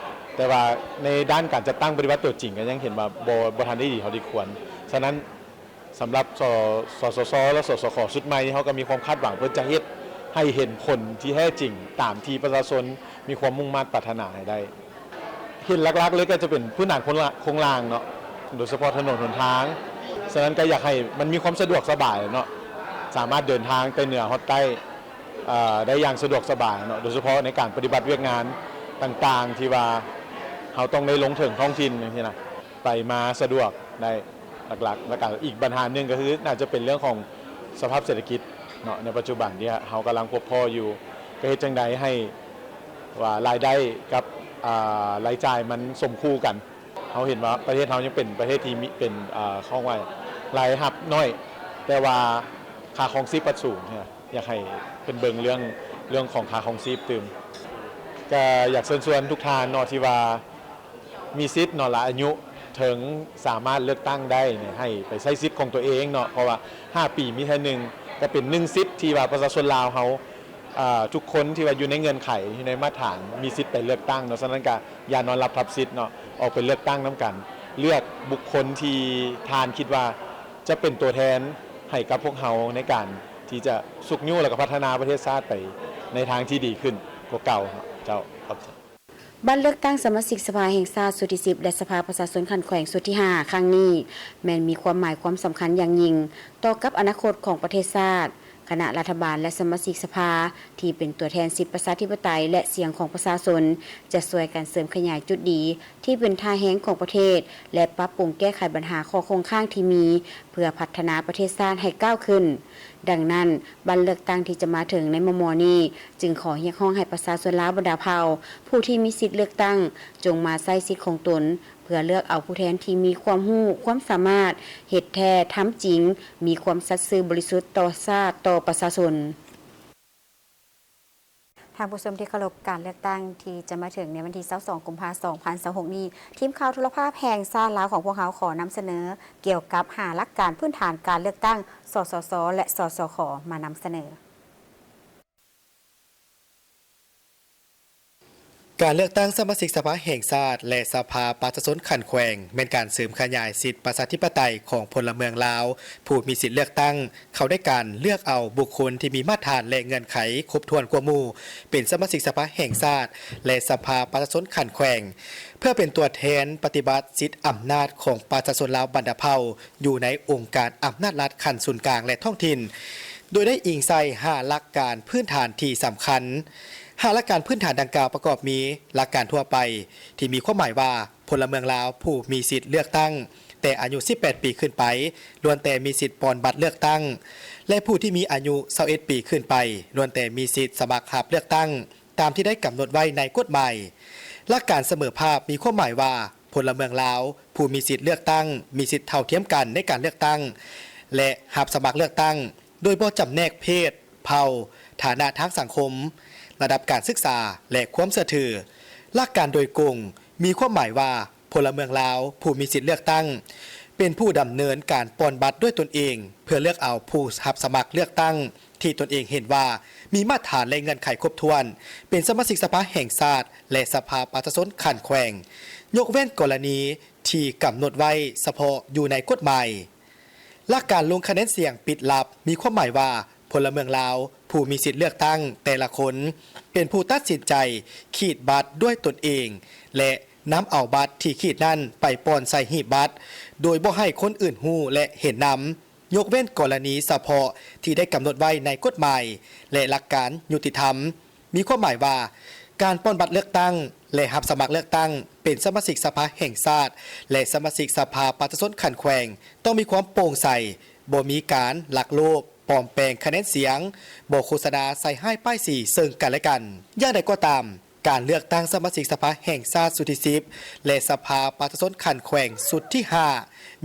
ແຕ່ວ່າໃນດ້ານການຈັດຕັ້ງປະຕິບັດຕົວຈິງກໍຍັງເຫັນວ່າບໍ່ ບໍ່ທັນໄດ້ດີເທົ່າທີ່ຄວນ. ສະນັ້ນ ສຳລັບ ສ ສສຊ ແລະ ສສຄ ຊຸດໃໝ່ ເຮົາກໍມີຄວາມຄາດຫວັງເພິ່ນຈະເຮັດໃຫ້ເຫັນຜົນທີ່ແທ້ຈິງຕາມທີ່ປະຊາຊົນມີຄວາມມຸ່ງມາດປາດຖະໜາໃຫ້ໄດ້. ເຫັນຫຼັກໆເລີຍກໍຈະເປັນພື້ນຖານໂຄງລ່າ- ໂຄງລ່າງເນາະ, ໂດຍສະເພາະຖະໜົນຫົນທາງ. ສະນັ້ນກໍຢາກໃຫ້ມັນມີຄວາມສະດວກສະບາຍເນາະ, ສາມາດເດີນທາງແຕ່ເໜືອຮອດໃຕ້ ເອີ ໄດ້ຢ່າງສະດວກສະບາຍເນາະ, ໂດຍສະເພາະໃນການປະຕິບັດວຽກງານຕ່າງໆ ທີ່ວ່າເຮົາຕ້ອງໄດ້ລົງເຖິງທ້ອງຖິ່ນຈັ່ງຊີ້ນະ, ໄປມາສະດວກໄດ້. ຫຼັກໆ ແລ້ວກໍອີກບັນຫາໜຶ່ງກໍຄືໜ້າຈະເປັນເລື່ອງຂອງສະພາບເສດຖະກິດເນາະ ໃນປັດຈຸບັນທີ່ເຮົາກຳລັງພົບພໍ້ຢູ່, ກໍເຮັດຈັ່ງໃດໃຫ້ວ່າລາຍໄດ້ກັບ ອາ ລາຍຈ່າຍມັນສົມຄູ່ກັນ. ເຮົາເຫັນວ່າປະເທດເຮົາຍັງເປັນປະເທດທີ່ມີ ເປັນ ອາ ເຂົາເອີ້ນວ່າລາຍຮັບໜ້ອຍ ແຕ່ວ່າຄ່າຄອງຊີບພັດສູງ. ຢາກໃຫ້ເພິ່ນເບິ່ງເລື່ອງ ເລື່ອງຂອງຄ່າຄອງຊີບຕື່ມ. ກໍຢາກເຊີນຊວນທຸກທ່ານເນາະ ທີ່ວ່າ ມີສິດເນາະ ແລະ ອາຍຸເຖິງສາມາດເລືອກຕັ້ງໄດ້ນີ້ ໃຫ້ໄປໃຊ້ສິດຂອງຕົວເອງເນາະ, ເພາະວ່າຫ້າປີມີເທື່ອໜຶ່ງ, ກໍເປັນໜຶ່ງສິດທີ່ວ່າປະຊາຊົນລາວເຮົາ ເອີ ທຸກຄົນທີ່ວ່າຢູ່ໃນເງື່ອນໄຂ ຢູ່ໃນມາດຖານ ມີສິດໄປເລືອກຕັ້ງເນາະ. ສະນັ້ນກໍຢ່ານອນຫຼັບທັບສິດເນາະ, ອອກໄປເລືອກຕັ້ງນຳກັນ, ເລືອກບຸກຄົນທີ່ທ່ານຄິດວ່າຈະເປັນຕົວແທນໃຫ້ກັບພວກເຮົາ ໃນການທີ່ຈະຊຸກຍູ້ ແລະ ກໍພັດທະນາປະເທດຊາດໄປໃນທາງທີ່ດີຂຶ້ນກວ່າເກົ່າເນາະ. ເຈົ້າ ຂອບໃຈ. ບັດເລືອກຕັ້ງສະມາຊິກສະພາແຫ່ງຊາດຊຸດທີສິບ ແລະ ສະພາປະຊາຊົນຂັ້ນແຂວງຊຸດທີຫ້າຄັ້ງນີ້ ແມ່ນມີຄວາມໝາຍຄວາມສຳຄັນຢ່າງຍິ່ງຕໍ່ກັບອະນາຄົດຂອງປະເທດຊາດ. ຄະນະລັດຖະບານ ແລະ ສະມາຊິກສະພາທີ່ເປັນຕົວແທນສິດປະຊາທິປະໄຕ ແລະ ສຽງຂອງປະຊາຊົນ ຈະຊ່ວຍກັນເສີມຂະຫຍາຍຈຸດດີທີ່ເປັນທ່າແຮງຂອງປະເທດ ແລະ ປັບປຸງແກ້ໄຂບັນຫາຂໍ້ຄົງຄ້າງທີ່ມີ ເພື່ອພັດທະນາປະເທດຊາດໃຫ້ກ້າວຂຶ້ນ. ດັ່ງນັ້ນ, ບັດເລືອກຕັ້ງທີ່ຈະມາເຖິງໃນມໍ່ໆນີ້, ຈຶ່ງຂໍຮຽກຮ້ອງໃຫ້ປະຊາຊົນລາວບັນດາເຜົ່າ ຜູ້ທີ່ມີສິດເລືອກຕັ້ງ ຈົ່ງມາໃຊ້ສິດຂອງຕົນ ເພື່ອເລືອກເອົາຜູ້ແທນທີ່ມີຄວາມຮູ້, ຄວາມສາມາດ, ເຮັດແທ້, ທຳຈິງ, ມີຄວາມສັດຊື່ບໍລິສຸດຕໍ່ຊາດ, ຕໍ່ປະຊາຊົນ. ທ່ານຜູ້ຊົມທີ່ເຄົາລົບ, ການເລືອກຕັ້ງທີ່ຈະມາເຖິງໃນວັນທີຊາວສອງ ກຸມພາ ສອງພັນຊາວຫົກນີ້, ທີມຂ່າວໂທລະພາບແຫ່ງຊາດລາວຂອງພວກເຮົາຂໍນຳສະເໜີ ກ່ຽວກັບຫ້າຫຼັກການພື້ນຖານການເລືອກຕັ້ງ ສສສ ແລະ ສສຂ ມານຳສະເໜີ. ການເລືອກຕັ້ງສະມາຊິກສະພາແຫ່ງຊາດ ແລະ ສະພາປະຊາຊົນຂັ້ນແຂວງ ແມ່ນການເສີມຂະຫຍາຍສິດປະຊາທິປະໄຕຂອງພົນລະເມືອງລາວ ຜູ້ມີສິດເລືອກຕັ້ງ ເຂົ້າໃນການເລືອກເອົາບຸກຄົນທີ່ມີມາດຖານ ແລະ ເງື່ອນໄຂຄົບຖ້ວນກວ່າໝູ່ ເປັນສະມາຊິກສະພາແຫ່ງຊາດ ແລະ ສະພາປະຊາຊົນຂັ້ນແຂວງ ເພື່ອເປັນຕົວແທນປະຕິບັດສິດອຳນາດຂອງປະຊາຊົນລາວບັນດາເຜົ່າ ຢູ່ໃນອົງການອຳນາດລັດຂັ້ນສູນກາງ ແລະ ທ້ອງຖິ່ນ, ໂດຍໄດ້ອີງໃສ່ຫ້າຫຼັກການພື້ນຖານທີ່ສຳຄັນ. ຫ້າຫຼັກການພື້ນຖານດັ່ງກ່າວປະກອບມີ ຫຼັກການທົ່ວໄປ ທີ່ມີຄວາມໝາຍວ່າ ພົນລະເມືອງລາວຜູ້ມີສິດເລືອກຕັ້ງ ແຕ່ອາຍຸສິບແປດປີຂຶ້ນໄປ ລ້ວນແຕ່ມີສິດປ່ອນບັດເລືອກຕັ້ງ ແລະ ຜູ້ທີ່ມີອາຍຸຊາວເອັດປີຂຶ້ນໄປ ລ້ວນແຕ່ມີສິດສະໝັກຮັບເລືອກຕັ້ງ ຕາມທີ່ໄດ້ກຳນົດໄວ້ໃນກົດໝາຍ. ຫຼັກການສະເໝີພາບ ມີຄວາມໝາຍວ່າ ພົນລະເມືອງລາວຜູ້ມີສິດເລືອກຕັ້ງ ມີສິດເທົ່າທຽມກັນໃນການເລືອກຕັ້ງ ແລະ ຮັບສະໝັກເລືອກຕັ້ງ ໂດຍບໍ່ຈຳແນກເພດ, ເຜົ່າ, ຖານະທາງສັງຄົມ, ລະດັບການສຶກສາ ແລະ ຄວາມເຊື່ອຖື. ຫຼັກການໂດຍກົງ ມີຄວາມໝາຍວ່າ ພົນລະເມືອງລາວຜູ້ມີສິດເລືອກຕັ້ງ ເປັນຜູ້ດຳເນີນການປ່ອນບັດດ້ວຍຕົນເອງ ເພື່ອເລືອກເອົາຜູ້ຮັບສະໝັກເລືອກຕັ້ງ ທີ່ຕົນເອງເຫັນວ່າມີມາດຖານ ແລະ ເງື່ອນໄຂຄົບຖ້ວນ ເປັນສະມາຊິກສະພາແຫ່ງຊາດ ແລະ ສະພາປະຊາຊົນຂັ້ນແຂວງ, ຍົກເວັ້ນກໍລະນີທີ່ກຳນົດໄວ້ສະເພາະຢູ່ໃນກົດໝາຍ. ຫຼັກການລົງຄະແນນສຽງປິດລັບ ມີຄວາມໝາຍວ່າ ພົນລະເມືອງລາວຜູ້ມີສິດເລືອກຕັ້ງແຕ່ລະຄົນ ເປັນຜູ້ຕັດສິນໃຈຂີດບັດດ້ວຍຕົນເອງ ແລະ ນຳເອົາບັດທີ່ຂີດນັ້ນໄປປ່ອນໃສ່ຫີບບັດ ໂດຍບໍ່ໃຫ້ຄົນອື່ນຮູ້ ແລະ ເຫັນນຳ. ຍົກເວັ້ນກໍລະນີສະເພາະທີ່ໄດ້ກຳນົດໄວ້ໃນກົດໝາຍ ແລະ ຫຼັກການຍຸຕິທຳ, ມີຄວາມໝາຍວ່າ ການປ່ອນບັດເລືອກຕັ້ງ ແລະ ຮັບສະໝັກເລືອກຕັ້ງເປັນສະມາຊິກສະພາແຫ່ງຊາດ ແລະ ສະມາຊິກສະພາປະຊາຊົນຂັ້ນແຂວງ ຕ້ອງມີຄວາມໂປ່ງໃສ, ບໍ່ມີການລັກໂລບ, ປອມແປງຄະແນນສຽງ, ບໍ່ໂຄສະນາໃສ່ຮ້າຍປ້າຍສີເຊິ່ງກັນແລະກັນ. ຢ່າງໃດກໍຕາມ, ການເລືອກຕັ້ງສະມາຊິກສະພາແຫ່ງຊາດຊຸດທີສິບ ແລະ ສະພາປະຊາຊົນຂັ້ນແຂວງຊຸດທີຫ້າ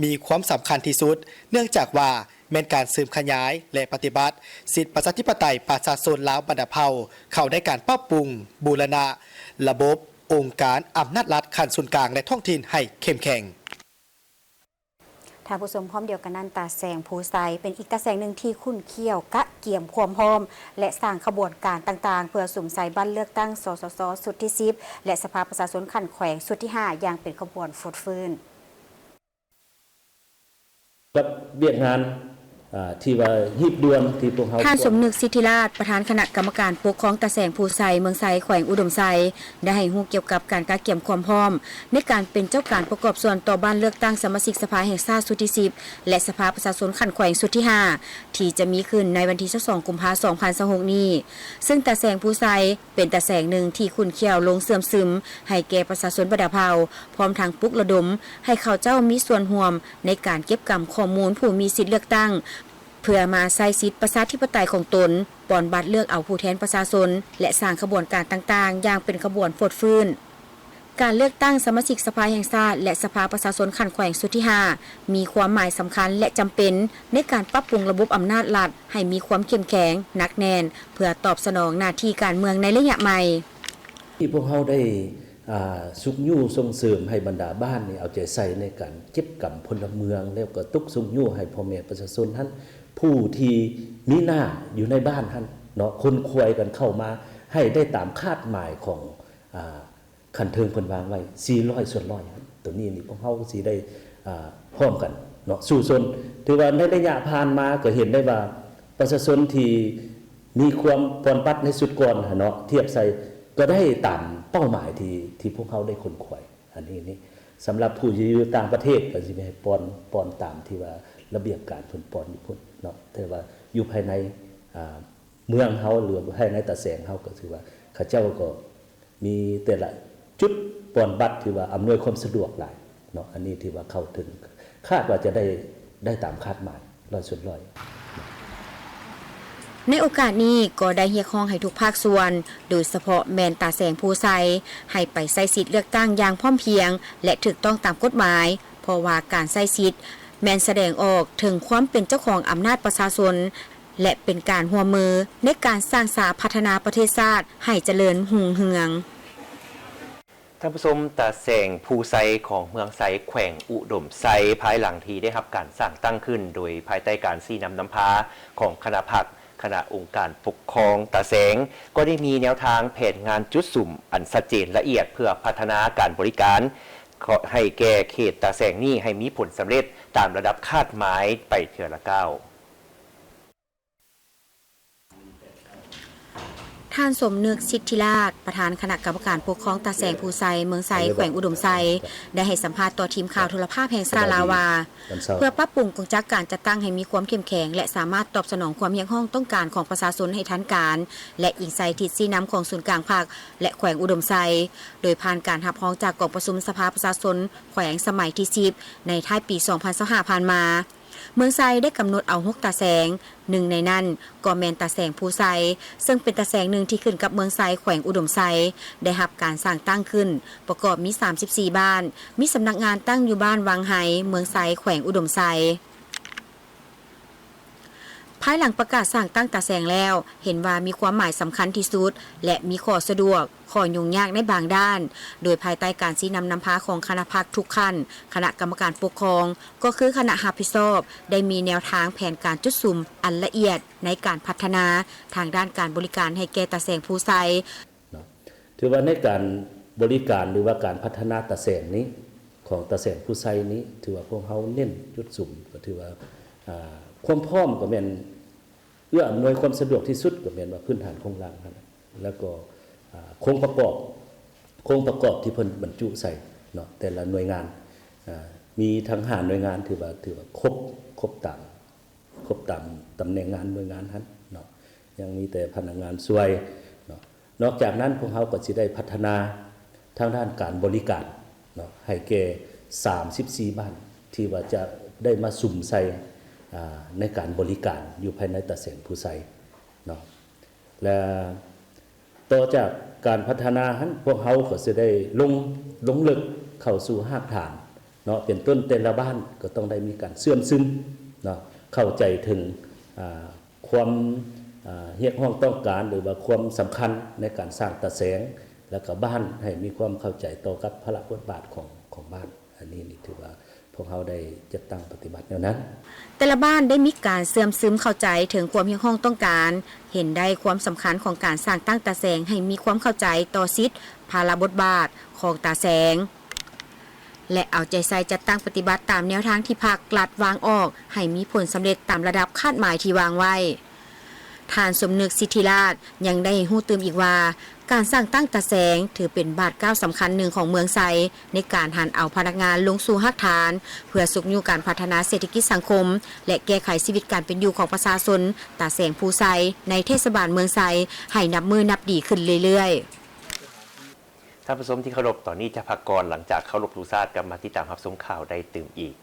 ມີຄວາມສຳຄັນທີ່ສຸດ, ເນື່ອງຈາກວ່າ ແມ່ນການເສີມຂະຫຍາຍ ແລະ ປະຕິບັດສິດປະຊາທິປະໄຕປະຊາຊົນລາວບັນດາເຜົ່າ ເຂົ້າໃນການປັບປຸງ, ບູລະນະລະບົບອົງການອຳນາດລັດຂັ້ນສູນກາງ ແລະ ທ້ອງຖິ່ນໃຫ້ເຂັ້ມແຂງ. ທ່ານຜູ້ຊົມ, ພ້ອມດຽວກັນນັ້ນ, ຕາແສງພູໄຊ ເປັນອີກຕາແສງໜຶ່ງທີ່ຂຸ້ນຂ້ຽວກະກຽມຄວາມພ້ອມ ແລະ ສ້າງຂະບວນການຕ່າງໆ ເພື່ອສຸມໃສ່ບັດເລືອກຕັ້ງ ສສສ ຊຸດທີສິບ ແລະ ສະພາປະຊາຊົນຂັ້ນແຂວງຊຸດທີຫ້າ ຢ່າງເປັນຂະບວນຟົດຟື້ນ. ກັບວຽກງານ ອ່າ ທີ່ວ່າຮີບດ່ວນທີ່ພວກເຮົາ ທ່ານ ສົມນຶກ ສິດທິລາດ ປະທານຄະນະກຳມະການປົກຄອງຕາແສງພູໄຊ ເມືອງໄຊ ແຂວງອຸດົມໄຊ ໄດ້ໃຫ້ຮູ້ກ່ຽວກັບການກະກຽມຄວາມພ້ອມໃນການເປັນເຈົ້າການປະກອບສ່ວນຕໍ່ບັດເລືອກຕັ້ງສະມາຊິກສະພາແຫ່ງຊາດຊຸດທີສິບ ແລະ ສະພາປະຊາຊົນຂັ້ນແຂວງຊຸດທີຫ້າ ທີ່ຈະມີຂຶ້ນໃນວັນທີຊາວສອງ ກຸມພາ ສອງພັນຊາວຫົກນີ້, ເຊິ່ງຕາແສງພູໄຊ ເປັນຕາແສງໜຶ່ງທີ່ຂຸ້ນຂ້ຽວລົງເຊື່ອມຊຶມໃຫ້ແກ່ປະຊາຊົນບັນດາເຜົ່າ, ພ້ອມທັງປຸກລະດົມໃຫ້ເຂົາເຈົ້າມີສ່ວນຮ່ວມໃນການເກັບກຳຂໍ້ມູນຜູ້ມີສິດເລືອກຕັ້ງ ເພື່ອມາໃຊ້ສິດປະຊາທິປະໄຕຂອງຕົນ, ປ່ອນບັດເລືອກເອົາຜູ້ແທນປະຊາຊົນ ແລະ ສ້າງຂະບວນການຕ່າງໆ ຢ່າງເປັນຂະບວນຟົດຟື້ນ. ການເລືອກຕັ້ງສະມາຊິກສະພາແຫ່ງຊາດ ແລະ ສະພາປະຊາຊົນຂັ້ນແຂວງຊຸດທີຫ້າ ມີຄວາມໝາຍສຳຄັນ ແລະ ຈຳເປັນໃນການປັບປຸງລະບົບອຳນາດລັດໃຫ້ມີຄວາມເຂັ້ມແຂງ, ໜັກແໜ້ນ ເພື່ອຕອບສະໜອງໜ້າທີ່ການເມືອງໃນໄລຍະໃໝ່. ທີ່ພວກເຮົາໄດ້ ອ່າ ຊຸກຍູ້ສົ່ງເສີມໃຫ້ບັນດາບ້ານນີ້ເອົາໃຈໃສ່ໃນການເກັບກຳພົນລະເມືອງ ແລ້ວກໍຕົກຊຸກຍູ້ໃຫ້ພໍ່ແມ່ປະຊາຊົນຫັ້ນ ຜູ້ທີ່ມີໜ້າຢູ່ໃນບ້ານຫັ້ນເນາະ ຂົນຂວາຍກັນເຂົ້າມາໃຫ້ໄດ້ຕາມຄາດໝາຍຂອງ ອ່າ ຂັ້ນເທິງເພິ່ນວາງໄວ້ ສີ່ຮ້ອຍສ່ວນຮ້ອຍ. ໂຕນີ້ນີ້ພວກເຮົາກໍຊິໄດ້ ອ່າ ພ້ອມກັນເນາະ ສູ້ຊົນ. ຖືວ່າໃນໄລຍະຜ່ານມາກໍເຫັນໄດ້ວ່າ ປະຊາຊົນທີ່ມີຄວາມປ່ອນບັດໃນຊຸດກ່ອນຫັ້ນເນາະ ທຽບໃສ່ກໍໄດ້ຕາມເປົ້າໝາຍທີ່ ທີ່ພວກເຮົາໄດ້ຂົນຂວາຍ. ອັນນີ້ນີ້ ສຳລັບຜູ້ທີ່ຢູ່ຕ່າງປະເທດກໍຊິແມ່ນປ່ອນ ປ່ອນຕາມທີ່ວ່າລະບຽບການເພິ່ນປ່ອນຢູ່ພຸ້ນເນາະ ແຕ່ວ່າຢູ່ພາຍໃນ ອ່າ ເມືອງເຮົາ ຫຼືວ່າພາຍໃນຕາແສງເຮົາ ກໍຖືວ່າເຂົາເຈົ້າກໍ ມີແຕ່ລະຈຸດປ່ອນບັດທີ່ວ່າອຳນວຍຄວາມສະດວກຫຼາຍເນາະ ອັນນີ້ຖືວ່າເຂົ້າເຖິງ ຄາດວ່າຈະໄດ້ ໄດ້ຕາມຄາດໝາຍຮ້ອຍສ່ວນຮ້ອຍ. ໃນໂອກາດນີ້ກໍໄດ້ຮຽກຮ້ອງໃຫ້ທຸກພາກສ່ວນ, ໂດຍສະເພາະແມ່ນຕາແສງພູໄຊ, ໃຫ້ໄປໃຊ້ສິດເລືອກຕັ້ງຢ່າງພ້ອມພຽງ ແລະ ຖືກຕ້ອງຕາມກົດໝາຍ, ເພາະວ່າການໃຊ້ສິດແມ່ນສະແດງອອກເຖິງຄວາມເປັນເຈົ້າຂອງອຳນາດປະຊາຊົນ ແລະ ເປັນການຮ່ວມມືໃນການສ້າງສາພັດທະນາປະເທດຊາດໃຫ້ຈະເລີນຮຸ່ງເຮືອງ. ທ່ານຜູ້ຊົມ, ຕາແສງພູໄຊຂອງເມືອງໄຊ ແຂວງອຸດົມໄຊ, ພາຍຫຼັງທີ່ໄດ້ຮັບການສ້າງຕັ້ງຂຶ້ນໂດຍພາຍໃຕ້ການຊີ້ນຳນຳພາຂອງຄະນະພັກ, ຄະນະອົງການປົກຄອງຕາແສງ ກໍໄດ້ມີແນວທາງແຜນງານຈຸດສຸມອັນຊັດເຈນລະອຽດ ເພື່ອພັດທະນາການບໍລິການໃຫ້ແກ່ເຂດຕາແສງນີ້ໃຫ້ມີຜົນສຳເລັດຕາມລະດັບຄາດໝາຍໄປເທື່ອລະກ້າວ. ທ່ານ ສົມນຶກ ສິດທິລາດ ປະທານຄະນະກຳມະການປົກຄອງຕາແສງພູໄຊ ເມືອງໄຊ ແຂວງອຸດົມໄຊ ໄດ້ໃຫ້ສຳພາດຕໍ່ທີມຂ່າວໂທລະພາບແຫ່ງຊາດລາວວ່າ ເພື່ອປັບປຸງກົງຈັກການຈັດຕັ້ງໃຫ້ມີຄວາມເຂັ້ມແຂງ ແລະ ສາມາດຕອບສະໜອງຄວາມຮຽກຮ້ອງຕ້ອງການຂອງປະຊາຊົນໃຫ້ທັນການ ແລະ ອີງໃສ່ທິດຊີ້ນຳຂອງສູນກາງພັກ ແລະ ແຂວງອຸດົມໄຊ, ໂດຍຜ່ານການຮັບຮອງຈາກກອງປະຊຸມສະພາປະຊາຊົນແຂວງສະໄໝທີສິບ ໃນທ້າຍປີສອງພັນຊາວຫ້າຜ່ານມາ. ເມືອງໄຊໄດ້ກຳນົດເອົາຫົກຕາແສງ, ໜຶ່ງໃນນັ້ນກໍແມ່ນຕາແສງພູໄຊ, ເຊິ່ງເປັນຕາແສງໜຶ່ງທີ່ຂຶ້ນກັບເມືອງໄຊ ແຂວງອຸດົມໄຊ, ໄດ້ຮັບການສ້າງຕັ້ງຂຶ້ນ ປະກອບມີສາມສິບສີ່ບ້ານ, ມີສຳນັກງານຕັ້ງຢູ່ບ້ານວັງໄຮ, ເມືອງໄຊ ແຂວງອຸດົມໄຊ. ພາຍຫຼັງປະກາດສ້າງຕັ້ງຕາແສງແລ້ວ, ເຫັນວ່າມີຄວາມໝາຍສຳຄັນທີ່ສຸດ ແລະ ມີຂໍ້ສະດວກ, ຂໍ້ຫຍຸ້ງຍາກໃນບາງດ້ານ, ໂດຍພາຍໃຕ້ການຊີ້ນຳນຳພາຂອງຄະນະພັກທຸກຂັ້ນ, ຄະນະກຳມະການປົກຄອງ ກໍຄືຄະນະຮັບຜິດຊອບ ໄດ້ມີແນວທາງແຜນການຈຸດສຸມອັນລະອຽດໃນການພັດທະນາທາງດ້ານການບໍລິການໃຫ້ແກ່ຕາແສງພູໄຊ. ເນາະ ຖືວ່າໃນການບໍລິການ ຫຼືວ່າການພັດທະນາຕາແສງນີ້ ຂອງຕາແສງພູໄຊນີ້ ຖືວ່າພວກເຮົາເນັ້ນຈຸດສຸມ ກໍຖືວ່າ ອ່າ ຄວາມພ້ອມກໍແມ່ນເອື້ອອຳນວຍຄວາມສະດວກທີ່ສຸດ ກໍແມ່ນວ່າພື້ນຖານໂຄງລ່າງຫັ້ນ ແລ້ວກໍ ອ່າ ໂຄງປະກອບ ໂຄງປະກອບທີ່ເພິ່ນບັນຈຸໃສ່ເນາະ ແຕ່ລະໜ່ວຍງານ ອ່າ ມີທັງຫ້າໜ່ວຍງານ ຖືວ່າ ຖືວ່າຄົບ ຄົບຕາມ ຄົບຕາມຕຳແໜ່ງງານໜ່ວຍງານຫັ້ນເນາະ ຍັງມີແຕ່ພະນັກງານຊ່ວຍເນາະ. ນອກຈາກນັ້ນ ພວກເຮົາກໍຊິໄດ້ພັດທະນາທາງດ້ານການບໍລິການເນາະ ໃຫ້ແກ່ສາມສິບສີ່ບ້ານ ທີ່ວ່າຈະໄດ້ມາສຸມໃສ່ ອ່າ ໃນການບໍລິການຢູ່ພາຍໃນຕາແສງພູໄຊເນາະ ແລະ ຕໍ່ຈາກການພັດທະນາຫັ້ນ ພວກເຮົາກໍຊິໄດ້ລົງ ລົງເລິກເຂົ້າສູ່ຮາກຖານເນາະ ເປັນຕົ້ນແຕ່ລະບ້ານກໍຕ້ອງໄດ້ມີການເຊື່ອມຊຶມເນາະ ເຂົ້າໃຈເຖິງ ອ່າ ຄວາມ ອ່າ ຮຽກຮ້ອງຕ້ອງການ ຫຼືວ່າຄວາມສຳຄັນໃນການສ້າງຕາແສງ ແລ້ວກໍບ້ານໃຫ້ມີຄວາມເຂົ້າໃຈຕໍ່ກັບພາລະບົດບາດຂອງ ຂອງບ້ານ. ອັນນີ້ນີ້ຖືວ່າພວກເຮົາໄດ້ຈັດຕັ້ງປະຕິບັດແນວນັ້ນ. ແຕ່ລະບ້ານໄດ້ມີການເຊື່ອມຊຶມເຂົ້າໃຈເຖິງຄວາມຮຽກຮ້ອງຕ້ອງການ, ເຫັນໄດ້ຄວາມສຳຄັນຂອງການສ້າງຕັ້ງຕາແສງໃຫ້ມີຄວາມເຂົ້າໃຈຕໍ່ສິດ, ພາລະບົດບາດຂອງຕາແສງ ແລະ ເອົາໃຈໃສ່ຈັດຕັ້ງປະຕິບັດຕາມແນວທາງທີ່ພັກລັດວາງອອກໃຫ້ມີຜົນສຳເລັດຕາມລະດັບຄາດໝາຍທີ່ວາງໄວ້. ທ່ານ ສົມນຶກ ສິດທິລາດ ຍັງໄດ້ຮູ້ຕື່ມອີກວ່າ ການສ້າງຕັ້ງຕາແສງຖືເປັນບາດກ້າວສຳຄັນໜຶ່ງຂອງເມືອງໄຊ ໃນການຫັນເອົາພະນັກງານລົງສູ່ຮາກຖານ ເພື່ອຊຸກຍູ້ການພັດທະນາເສດຖະກິດສັງຄົມ ແລະ ແກ້ໄຂຊີວິດການເປັນຢູ່ຂອງປະຊາຊົນຕາແສງພູໄຊ ໃນເທດສະບານເມືອງໄຊ ໃຫ້ນັບມື້ນັບດີຂຶ້ນເລື້ອຍໆ. ທ່ານຜູ້ຊົມທີ່ເຄົາລົບ, ຕອນນີ້ຈະພັກກ່ອນ, ຫຼັງຈາກເຄົາລົບທຸງຊາດ ກັບມາຕິດຕາມຮັບຊົມຂ່າວໄດ້ຕື່ມອີກ.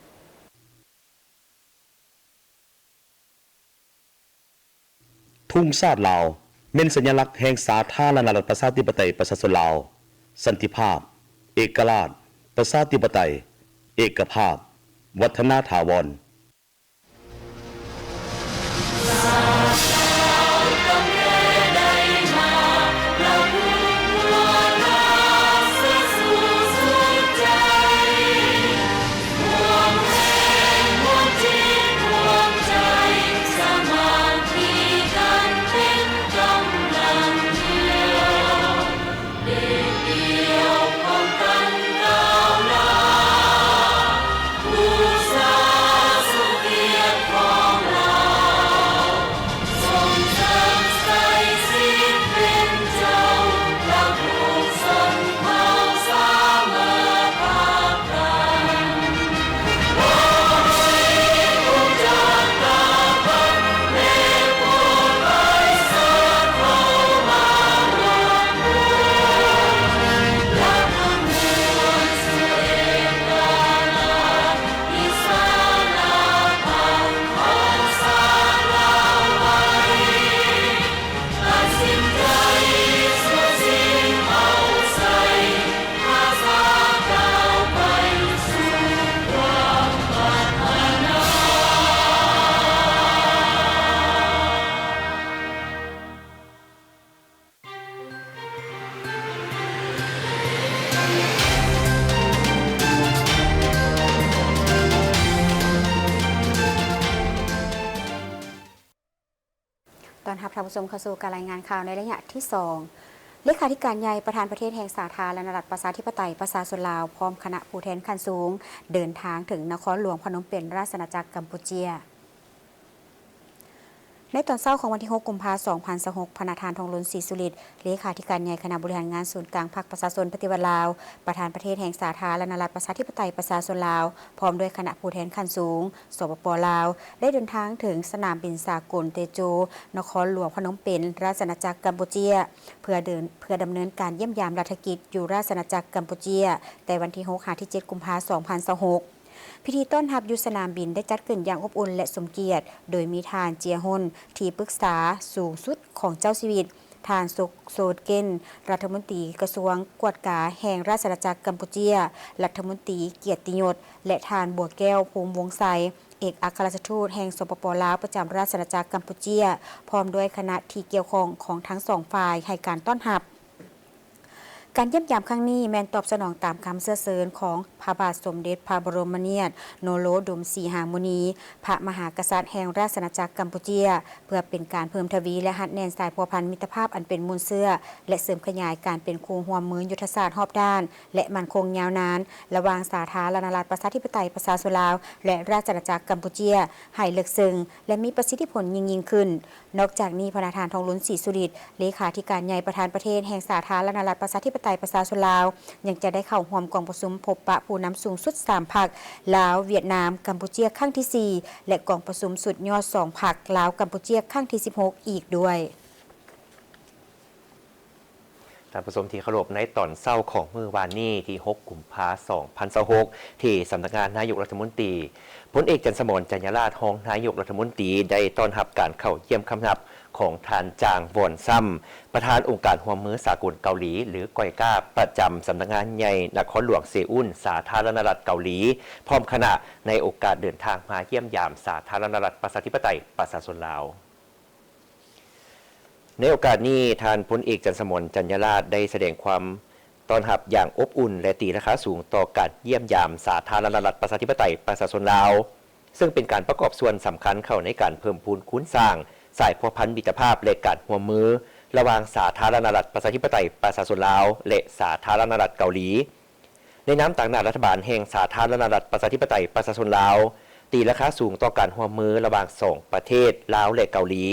ທຸງຊາດລາວ ແມ່ນສັນຍະລັກແຫ່ງສາທາລະນະລັດ ປະຊາທິປະໄຕ ປະຊາຊົນລາວ, ສັນຕິພາບ, ເອກະລາດ, ປະຊາທິປະໄຕ, ເອກະພາບ, ວັດທະນາຖາວອນ. ຜູ້ຊົມເຂົ້າສູ່ການລາຍງານຂ່າວໃນໄລຍະທີສອງ. ເລຂາທິການໃຫຍ່ ປະທານປະເທດແຫ່ງສາທາລະນະລັດປະຊາທິປະໄຕປະຊາຊົນລາວ ພ້ອມຄະນະຜູ້ແທນຂັ້ນສູງ ເດີນທາງເຖິງນະຄອນຫຼວງພະນົມເປັນ ລາຊະອານາຈັກກຳປູເຈຍ. ໃນຕອນເຊົ້າຂອງວັນທີຫົກ ກຸມພາ ສອງພັນຊາວຫົກ, ພະນະທ່ານ ທອງລຸນ ສີສຸລິດ ເລຂາທິການໃຫຍ່ຄະນະບໍລິຫານງານສູນກາງພັກປະຊາຊົນປະຕິວັດລາວ, ປະທານປະເທດແຫ່ງສາທາລະນະລັດປະຊາທິປະໄຕປະຊາຊົນລາວ, ພ້ອມດ້ວຍຄະນະຜູ້ແທນຂັ້ນສູງ ສປປ ລາວ ໄດ້ເດີນທາງເຖິງສະໜາມບິນສາກົນເຕໂຈ ນະຄອນຫຼວງພະນົມເປັນ ລາຊະອານາຈັກກຳປູເຈຍ ເພື່ອເດີນ ເພື່ອດຳເນີນການຢ້ຽມຢາມລັດຖະກິດຢູ່ລາຊະອານາຈັກກຳປູເຈຍ ແຕ່ວັນທີຫົກ ຫາ ທີເຈັດ ກຸມພາ ສອງພັນຊາວຫົກ. ພິທີຕ້ອນຮັບຢູ່ສະໜາມບິນໄດ້ຈັດຂຶ້ນຢ່າງອົບອຸ່ນ ແລະ ສົມກຽດ ໂດຍມີທ່ານ ເຈຍຮົນ ທີ່ປຶກສາສູງສຸດຂອງເຈົ້າຊີວິດ, ທ່ານ ໂຊ ໂຊເກັນ ລັດຖະມົນຕີກະຊວງກວດກາແຫ່ງລາຊະອານາຈັກກຳປູເຈຍ ລັດຖະມົນຕີກຽດຕິຍົດ ແລະ ທ່ານ ບົວແກ້ວ ພູມວົງໄຊ ເອກອັກຄະລັດຖະທູດແຫ່ງ ສປປ ລາວ ປະຈຳລາຊະອານາຈັກກຳປູເຈຍ ພ້ອມດ້ວຍຄະນະທີ່ກ່ຽວຂ້ອງຂອງທັງສອງຝ່າຍໃຫ້ການຕ້ອນຮັບ. ການຢ້ຽມຢາມຄັ້ງນີ້ແມ່ນຕອບສະໜອງຕາມຄຳເຊື້ອເຊີນຂອງພະບາດສົມເດັດພະບໍລົມມະນາດ ນະໂລດົມ ສີຫາມຸນີ ພະມະຫາກະສັດແຫ່ງລາຊະອານາຈັກກຳປູເຈຍ ເພື່ອເປັນການເພີ່ມທະວີ ແລະ ຮັດແໜ້ນສາຍພົວພັນມິດຕະພາບອັນເປັນມູນເຊື້ອ ແລະ ເສີມຂະຫຍາຍການເປັນຄູ່ຮ່ວມມືຍຸດທະສາດຮອບດ້ານ ແລະ ໝັ້ນຄົງຍາວນານ ລະຫວ່າງສາທາລະນະລັດປະຊາທິປະໄຕປະຊາຊົນລາວ ແລະ ລາຊະອານາຈັກກຳປູເຈຍ ໃຫ້ເລິກເຊິ່ງ ແລະ ມີປະສິດທິຜົນຍິ່ງໆຂຶ້ນ. ນອກຈາກນີ້, ພະນະທ່ານ ທອງລຸນ ສີສຸລິດ ເລຂາທິການໃຫຍ່ປະທານປະເທດແຫ່ງສາທາລະນະລັດປະຊາທິປະໄຕປະຊາຊົນລາວ ຍັງຈະໄດ້ເຂົ້າຮ່ວມກອງປະຊຸມພົບປະຜູ້ນຳສູງສຸດສາມພັກ ລາວ, ຫວຽດນາມ, ກຳປູເຈຍ ຄັ້ງທີສີ່ ແລະ ກອງປະຊຸມສຸດຍອດສອງພັກ ລາວ-ກຳປູເຈຍ ຄັ້ງທີສິບຫົກ ອີກດ້ວຍ. ທ່ານຜູ້ຊົມທີ່ເຄົາລົບ, ໃນຕອນເຊົ້າຂອງມື້ວານນີ້ ທີຫົກ ກຸມພາ ສອງພັນຊາວຫົກ ທີ່ສຳນັກງານນາຍົກລັດຖະມົນຕີ, ພົນເອກ ຈັນສະໝອນ ຈັນຍາລາດ ຮອງນາຍົກລັດຖະມົນຕີ ໄດ້ຕ້ອນຮັບການເຂົ້າຢ້ຽມຄຳນັບຂອງທ່ານ ຈາງ ວອນຊຳ ປະທານອົງການຮ່ວມມືສາກົນເກົາຫຼີ ຫຼື ກອຍກາ ປະຈຳສຳນັກງານໃຫຍ່ນະຄອນຫຼວງເຊອຸນ ສາທາລະນະລັດເກົາຫຼີ ພ້ອມຄະນະ ໃນໂອກາດເດີນທາງມາຢ້ຽມຢາມສາທາລະນະລັດປະຊາທິປະໄຕປະຊາຊົນລາວ. ໃນໂອກາດນີ້, ທ່ານພົນເອກ ຈັນສະໝອນ ຈັນຍາລາດ ໄດ້ສະແດງຄວາມຕ້ອນຮັບຢ່າງອົບອຸ່ນ ແລະ ຕີລາຄາສູງຕໍ່ການຢ້ຽມຢາມສາທາລະນະລັດປະຊາທິປະໄຕປະຊາຊົນລາວ, ເຊິ່ງເປັນການປະກອບສ່ວນສຳຄັນເຂົ້າໃນການເພີ່ມພູນຄູນສ້າງສາຍພົວພັນມິດຕະພາບ ແລະ ການຮ່ວມມືລະຫວ່າງສາທາລະນະລັດປະຊາທິປະໄຕປະຊາຊົນລາວ ແລະ ສາທາລະນະລັດເກົາຫຼີ. ໃນນາມຕາງໜ້າລັດຖະບານແຫ່ງສາທາລະນະລັດປະຊາທິປະໄຕປະຊາຊົນລາວ, ຕີລາຄາສູງຕໍ່ການຮ່ວມມືລະຫວ່າງສອງປະເທດ ລາວ ແລະ ເກົາຫຼີ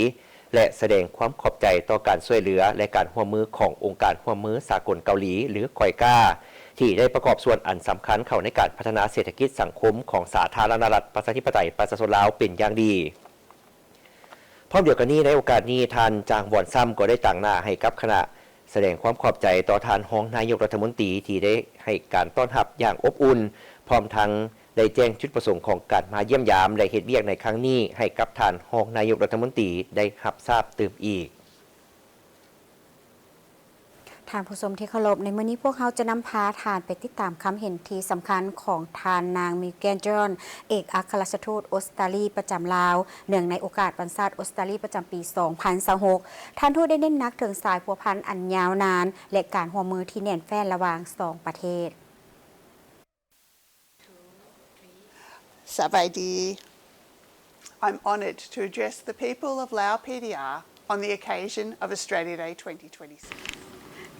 ແລະ ສະແດງຄວາມຂອບໃຈຕໍ່ການຊ່ວຍເຫຼືອ ແລະ ການຮ່ວມມືຂອງອົງການຮ່ວມມືສາກົນເກົາຫຼີ ຫຼື ກອຍກາ ທີ່ໄດ້ປະກອບສ່ວນອັນສຳຄັນເຂົ້າໃນການພັດທະນາເສດຖະກິດສັງຄົມຂອງສາທາລະນະລັດປະຊາທິປະໄຕປະຊາຊົນລາວເປັນຢ່າງດີ. ພ້ອມດຽວກັນນີ້, ໃນໂອກາດນີ້, ທ່ານ ຈາງ ວອນຊຳ ກໍໄດ້ຕາງໜ້າໃຫ້ກັບຄະນະ ສະແດງຄວາມຂອບໃຈຕໍ່ທ່ານຮອງນາຍົກລັດຖະມົນຕີ ທີ່ໄດ້ໃຫ້ການຕ້ອນຮັບຢ່າງອົບອຸ່ນ, ພ້ອມທັງໄດ້ແຈ້ງຈຸດປະສົງຂອງການມາຢ້ຽມຢາມ ແລະ ເຮັດວຽກໃນຄັ້ງນີ້ ໃຫ້ກັບທ່ານຮອງນາຍົກລັດຖະມົນຕີໄດ້ຮັບຊາບຕື່ມອີກ. ທ່ານຜູ້ຊົມທີ່ເຄົາລົບ, ໃນມື້ນີ້ພວກເຮົາຈະນຳພາທ່ານໄປຕິດຕາມຄຳເຫັນທີ່ສຳຄັນຂອງທ່ານນາງ ມີແກນ ຈອນ ເອກອັກຄະລັດຖະທູດອົດສະຕາລີປະຈຳລາວ, ເນື່ອງໃນໂອກາດວັນຊາດອົດສະຕາລີປະຈຳປີສອງພັນຊາວຫົກ. ທ່ານທູດໄດ້ເນັ້ນໜັກເຖິງສາຍພົວພັນອັນຍາວນານ ແລະ ການຮ່ວມມືທີ່ແໜ້ນແຟ້ນລະຫວ່າງສອງປະເທດ. ສະບາຍດີ. I'm honoured to address the people of Lao P D R on the occasion of Australia Day twenty twenty-six.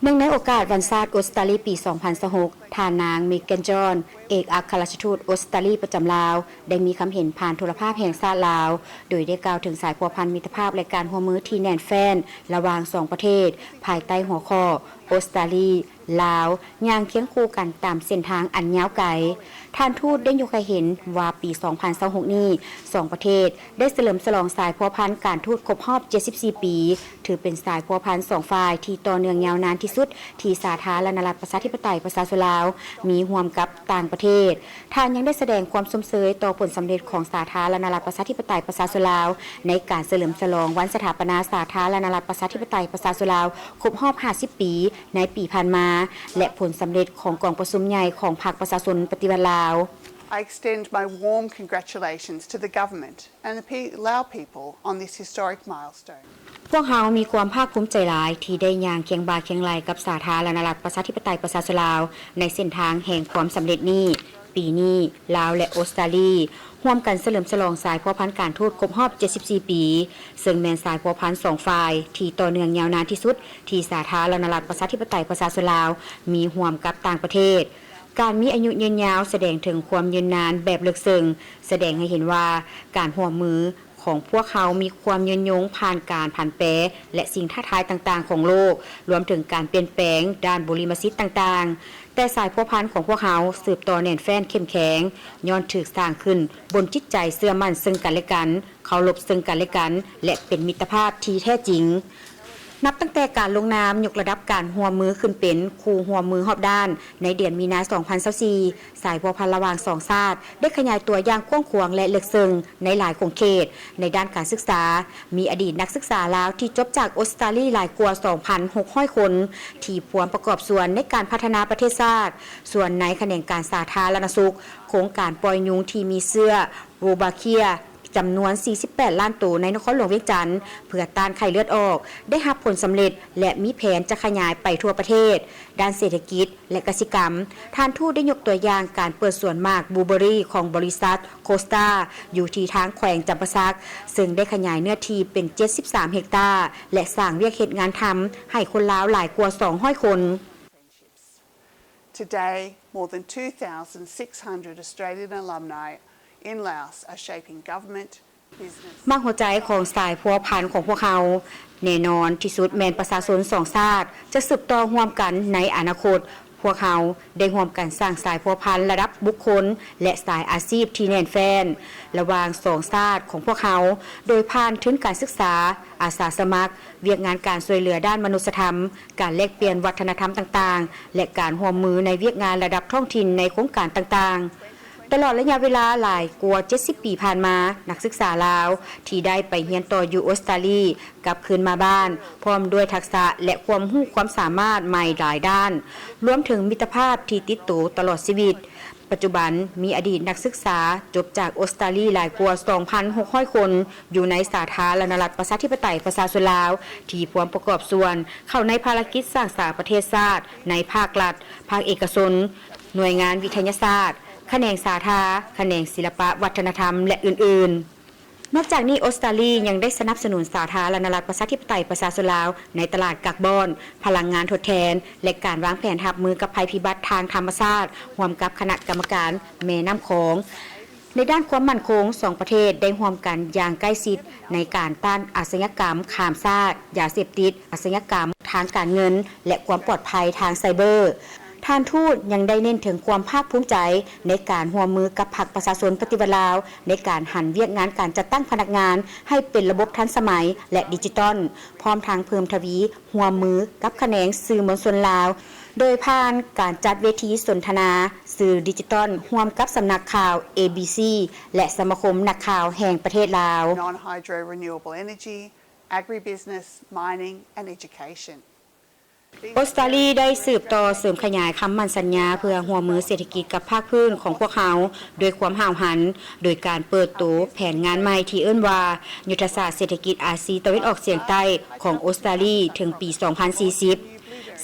ເນື່ອງໃນໂອກາດວັນຊາດອົດສະຕາລີປີສອງພັນຊາວຫົກ, ທ່ານນາງ ມີແກນ ຈອນ ເອກອັກຄະລັດຖະທູດອົດສະຕາລີປະຈຳລາວ ໄດ້ມີຄຳເຫັນຜ່ານໂທລະພາບແຫ່ງຊາດລາວ, ໂດຍໄດ້ກ່າວເຖິງສາຍພົວພັນມິດຕະພາບ ແລະ ການຮ່ວມມືທີ່ແໜ້ນແຟ້ນລະຫວ່າງສອງປະເທດ, ພາຍໃຕ້ຫົວຂໍ້ ອົດສະຕາລີ ລາວ ຍ່າງຄຽງຄູ່ກັນຕາມເສັ້ນທາງອັນຍາວໄກ. ທ່ານທູດໄດ້ຍົກໃຫ້ເຫັນວ່າປີສອງພັນຊາວຫົກນີ້, ສອງປະເທດໄດ້ສະເຫຼີມສະຫຼອງສາຍພົວພັນການທູດຄົບຮອບເຈັດສິບສີ່ປີ, ຖືເປັນສາຍພົວພັນສອງຝ່າຍທີ່ຕໍ່ເນື່ອງຍາວນານທີ່ສຸດທີ່ສາທາລະນະລັດປະຊາທິປະໄຕປະຊາຊົນລາວມີຮ່ວມກັບຕ່າງປະເທດ. ທ່ານຍັງໄດ້ສະແດງຄວາມຊົມເຊີຍຕໍ່ຜົນສຳເລັດຂອງສາທາລະນະລັດປະຊາທິປະໄຕປະຊາຊົນລາວ ໃນການສະເຫຼີມສະຫຼອງວັນສະຖາປະນາສາທາລະນະລັດປະຊາທິປະໄຕປະຊາຊົນລາວ ຄົບຮອບຫ້າສິບປີໃນປີຜ່ານມາ ແລະ ຜົນສຳເລັດຂອງກອງປະຊຸມໃຫຍ່ຂອງພັກປະຊາຊົນປະຕິວັດລາວ. I extend my warm congratulations to the government and the P-, Lao people on this historic milestone. ພວກເຮົາມີຄວາມພາກພູມໃຈຫຼາຍທີ່ໄດ້ຍ່າງຄຽງບ່າຄຽງໄຫຼ່ກັບສາທາລະນະລັດປະຊາທິປະໄຕປະຊາຊົນລາວ ໃນເສັ້ນທາງແຫ່ງຄວາມສຳເລັດນີ້. ປີນີ້, ລາວ ແລະ ອົດສະຕາລີ ຮ່ວມກັນສະເຫຼີມສະຫຼອງສາຍພົວພັນການທູດຄົບຮອບເຈັດສິບສີ່ປີ, ເຊິ່ງແມ່ນສາຍພົວພັນສອງຝ່າຍທີ່ຕໍ່ເນື່ອງຍາວນານທີ່ສຸດທີ່ສາທາລະນະລັດປະຊາທິປະໄຕປະຊາຊົນລາວມີຮ່ວມກັບຕ່າງປະເທດ. ການມີອາຍຸຍືນຍາວສະແດງເຖິງຄວາມຍືນນານແບບເລິກເຊິ່ງ, ສະແດງໃຫ້ເຫັນວ່າການຮ່ວມມືຂອງພວກເຮົາມີຄວາມຍືນຍົງຜ່ານການຜັນແປ ແລະ ສິ່ງທ້າທາຍຕ່າງໆຂອງໂລກ, ລວມເຖິງການປ່ຽນແປງດ້ານບຸລິມະສິດຕ່າງໆ. ແຕ່ສາຍພົວພັນຂອງພວກເຮົາສືບຕໍ່ແໜ້ນແຟ້ນເຂັ້ມແຂງ, ຍ້ອນຖືກສ້າງຂຶ້ນບົນຈິດໃຈເຊື່ອໝັ້ນເຊິ່ງກັນແລະກັນ, ເຄົາລົບເຊິ່ງກັນແລະກັນ ແລະ ເປັນມິດຕະພາບທີ່ແທ້ຈິງ. ນັບຕັ້ງແຕ່ການລົງນາມຍົກລະດັບການຮ່ວມມືຂຶ້ນເປັນຄູ່ຮ່ວມມືຮອບດ້ານໃນເດືອນມີນາສອງພັນຊາວສີ່, ສາຍພົວພັນລະຫວ່າງສອງຊາດໄດ້ຂະຫຍາຍຕົວຢ່າງກວ້າງຂວາງ ແລະ ເລິກເຊິ່ງໃນຫຼາຍຂົງເຂດ. ໃນດ້ານການສຶກສາ, ມີອະດີດນັກສຶກສາລາວທີ່ຈົບຈາກອົດສະຕາລີຫຼາຍກວ່າສອງພັນຫົກຮ້ອຍຄົນ ທີ່ພວມປະກອບສ່ວນໃນການພັດທະນາປະເທດຊາດ. ສ່ວນໃນຂະແໜງການສາທາລະນະສຸກ, ໂຄງການປ່ອຍຍຸງທີ່ມີເຊື້ອ Wolbachia ຈຳນວນສີ່ສິບແປດລ້ານໂຕໃນນະຄອນຫຼວງວຽງຈັນ ເພື່ອຕ້ານໄຂ້ເລືອດອອກ ໄດ້ຮັບຜົນສຳເລັດ ແລະ ມີແຜນຈະຂະຫຍາຍໄປທົ່ວປະເທດ. ດ້ານເສດຖະກິດ ແລະ ກະສິກຳ, ທ່ານທູດໄດ້ຍົກຕົວຢ່າງການເປີດສວນໝາກບລູເບີຣີຂອງບໍລິສັດ Costa ຢູ່ທີ່ທາງແຂວງຈຳປາສັກ, ເຊິ່ງໄດ້ຂະຫຍາຍເນື້ອທີ່ເປັນເຈັດສິບສາມເຮັກຕາ ແລະ ສ້າງວຽກເຮັດງານທຳໃຫ້ຄົນລາວຫຼາຍກວ່າສອງຮ້ອຍຄົນ. Today, more than two thousand six hundred Australian alumni in Laos are shaping government, business, ໝາກຫົວໃຈຂອງສາຍພົວພັນຂອງພວກເຮົາ ແນ່ນອນທີ່ສຸດແມ່ນປະຊາຊົນສອງຊາດຈະສືບຕໍ່ຮ່ວມກັນໃນອະນາຄົດ. ພວກເຮົາໄດ້ຮ່ວມກັນສ້າງສາຍພົວພັນລະດັບບຸກຄົນ ແລະ ສາຍອາຊີບທີ່ແໜ້ນແຟ້ນລະຫວ່າງສອງຊາດຂອງພວກເຮົາ, ໂດຍຜ່ານທຶນການສຶກສາ, ອາສາສະໝັກ, ວຽກງານການຊ່ວຍເຫຼືອດ້ານມະນຸດສະທຳ, ການແລກປ່ຽນວັດທະນະທຳຕ່າງໆ ແລະ ການຮ່ວມມືໃນວຽກງານລະດັບທ້ອງຖິ່ນໃນໂຄງການຕ່າງໆ. ຕະຫຼອດໄລຍະເວລາຫຼາຍກວ່າເຈັດສິບປີຜ່ານມາ, ນັກສຶກສາລາວທີ່ໄດ້ໄປຮຽນຕໍ່ຢູ່ອົດສະຕາລີ ກັບຄືນມາບ້ານ ພ້ອມດ້ວຍທັກສະ ແລະ ຄວາມຮູ້ຄວາມສາມາດໃໝ່ຫຼາຍດ້ານ, ລວມເຖິງມິດຕະພາບທີ່ຕິດໂຕຕະຫຼອດຊີວິດ. ປັດຈຸບັນ, ມີອະດີດນັກສຶກສາຈົບຈາກອົດສະຕາລີຫຼາຍກວ່າສອງພັນຫົກຮ້ອຍຄົນ ຢູ່ໃນສາທາລະນະລັດປະຊາທິປະໄຕປະຊາຊົນລາວ ທີ່ພວມປະກອບສ່ວນເຂົ້າໃນພາລະກິດສ້າງສາປະເທດຊາດ ໃນພາກລັດ, ພາກເອກະຊົນ, ໜ່ວຍງານວິທະຍາສາດ, ຂະແໜງສາທາ, ຂະແໜງສິລະປະວັດທະນະທຳ ແລະ ອື່ນໆ. ນອກຈາກນີ້, ອົດສະຕາລີຍັງໄດ້ສະໜັບສະໜູນສາທາລະນະລັດປະຊາທິປະໄຕປະຊາຊົນລາວໃນຕະຫຼາດກາກບອນ, ພະລັງງານທົດແທນ ແລະ ການວາງແຜນຮັບມືກັບໄພພິບັດທາງທຳມະຊາດ ຮ່ວມກັບຄະນະກຳມະການແມ່ນ້ຳຂອງ. ໃນດ້ານຄວາມໝັ້ນຄົງ, ສອງປະເທດໄດ້ຮ່ວມກັນຢ່າງໃກ້ຊິດໃນການຕ້ານອາຊະຍາກຳຂ້າມຊາດ, ຢາເສບຕິດ, ອາຊະຍາກຳທາງການເງິນ ແລະ ຄວາມປອດໄພທາງໄຊເບີ. ທ່ານທູດຍັງໄດ້ເນັ້ນເຖິງຄວາມພາກພູມໃຈໃນການຮ່ວມມືກັບພັກປະຊາຊົນປະຕິວັດລາວ ໃນການຫັນວຽກງານການຈັດຕັ້ງພະນັກງານໃຫ້ເປັນລະບົບທັນສະໄໝ ແລະ ດິຈິຕອນ, ພ້ອມທັງເພີ່ມທະວີຮ່ວມມືກັບຂະແໜງສື່ມວນຊົນລາວ ໂດຍຜ່ານການຈັດເວທີສົນທະນາສື່ດິຈິຕອນຮ່ວມກັບສຳນັກຂ່າວ ເອບີຊີ ແລະ ສະມາຄົມນັກຂ່າວແຫ່ງປະເທດລາວ. Non-hydro renewable energy, agribusiness, mining and education. ອົດສະຕາລີໄດ້ສືບຕໍ່ເສີມຂະຫຍາຍຄຳໝັ້ນສັນຍາເພື່ອຮ່ວມມືເສດຖະກິດກັບພາກພື້ນຂອງພວກເຮົາດ້ວຍຄວາມຫ້າວຫັນ, ໂດຍການເປີດໂຕແຜນງານໃໝ່ທີ່ເອີ້ນວ່າ ຍຸດທະສາດເສດຖະກິດອາຊີຕາເວັນອອກສຽງໃຕ້ຂອງອົດສະຕາລີເຖິງປີສອງພັນສີ່ສິບ.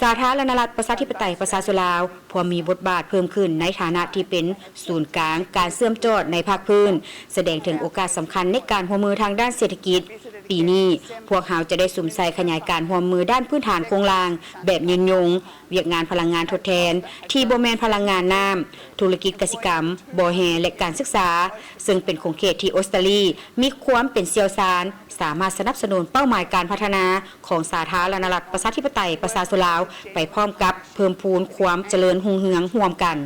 ສາທາລະນະລັດປະຊາທິປະໄຕປະຊາຊົນລາວ ພວມມີບົດບາດເພີ່ມຂຶ້ນໃນຖານະທີ່ເປັນສູນກາງການເຊື່ອມຈອດໃນພາກພື້ນ, ສະແດງເຖິງໂອກາດສຳຄັນໃນການຮ່ວມມືທາງດ້ານເສດຖະກິດ. ປີນີ້, ພວກເຮົາຈະໄດ້ສຸມໃສ່ຂະຫຍາຍການຮ່ວມມືດ້ານພື້ນຖານໂຄງລ່າງແບບຍືນຍົງ, ວຽກງານພະລັງງານທົດແທນທີ່ບໍ່ແມ່ນພະລັງງານນ້ຳ, ທຸລະກິດກະສິກຳ, ບໍ່ແຮ່ ແລະ ການສຶກສາ, ເຊິ່ງເປັນຂົງເຂດທີ່ອົດສະຕາລີມີຄວາມເປັນຊ່ຽວຊານ, ສາມາດສະໜັບສະໜູນເປົ້າໝາຍການພັດທະນາຂອງສາທາລະນະລັດປະຊາທິປະໄຕປະຊາຊົນລາວ ໄປພ້ອມກັບເພີ່ມພູນຄວາມຈະເລີນຮຸ່ງເຮືອງຮ່ວມກັນ.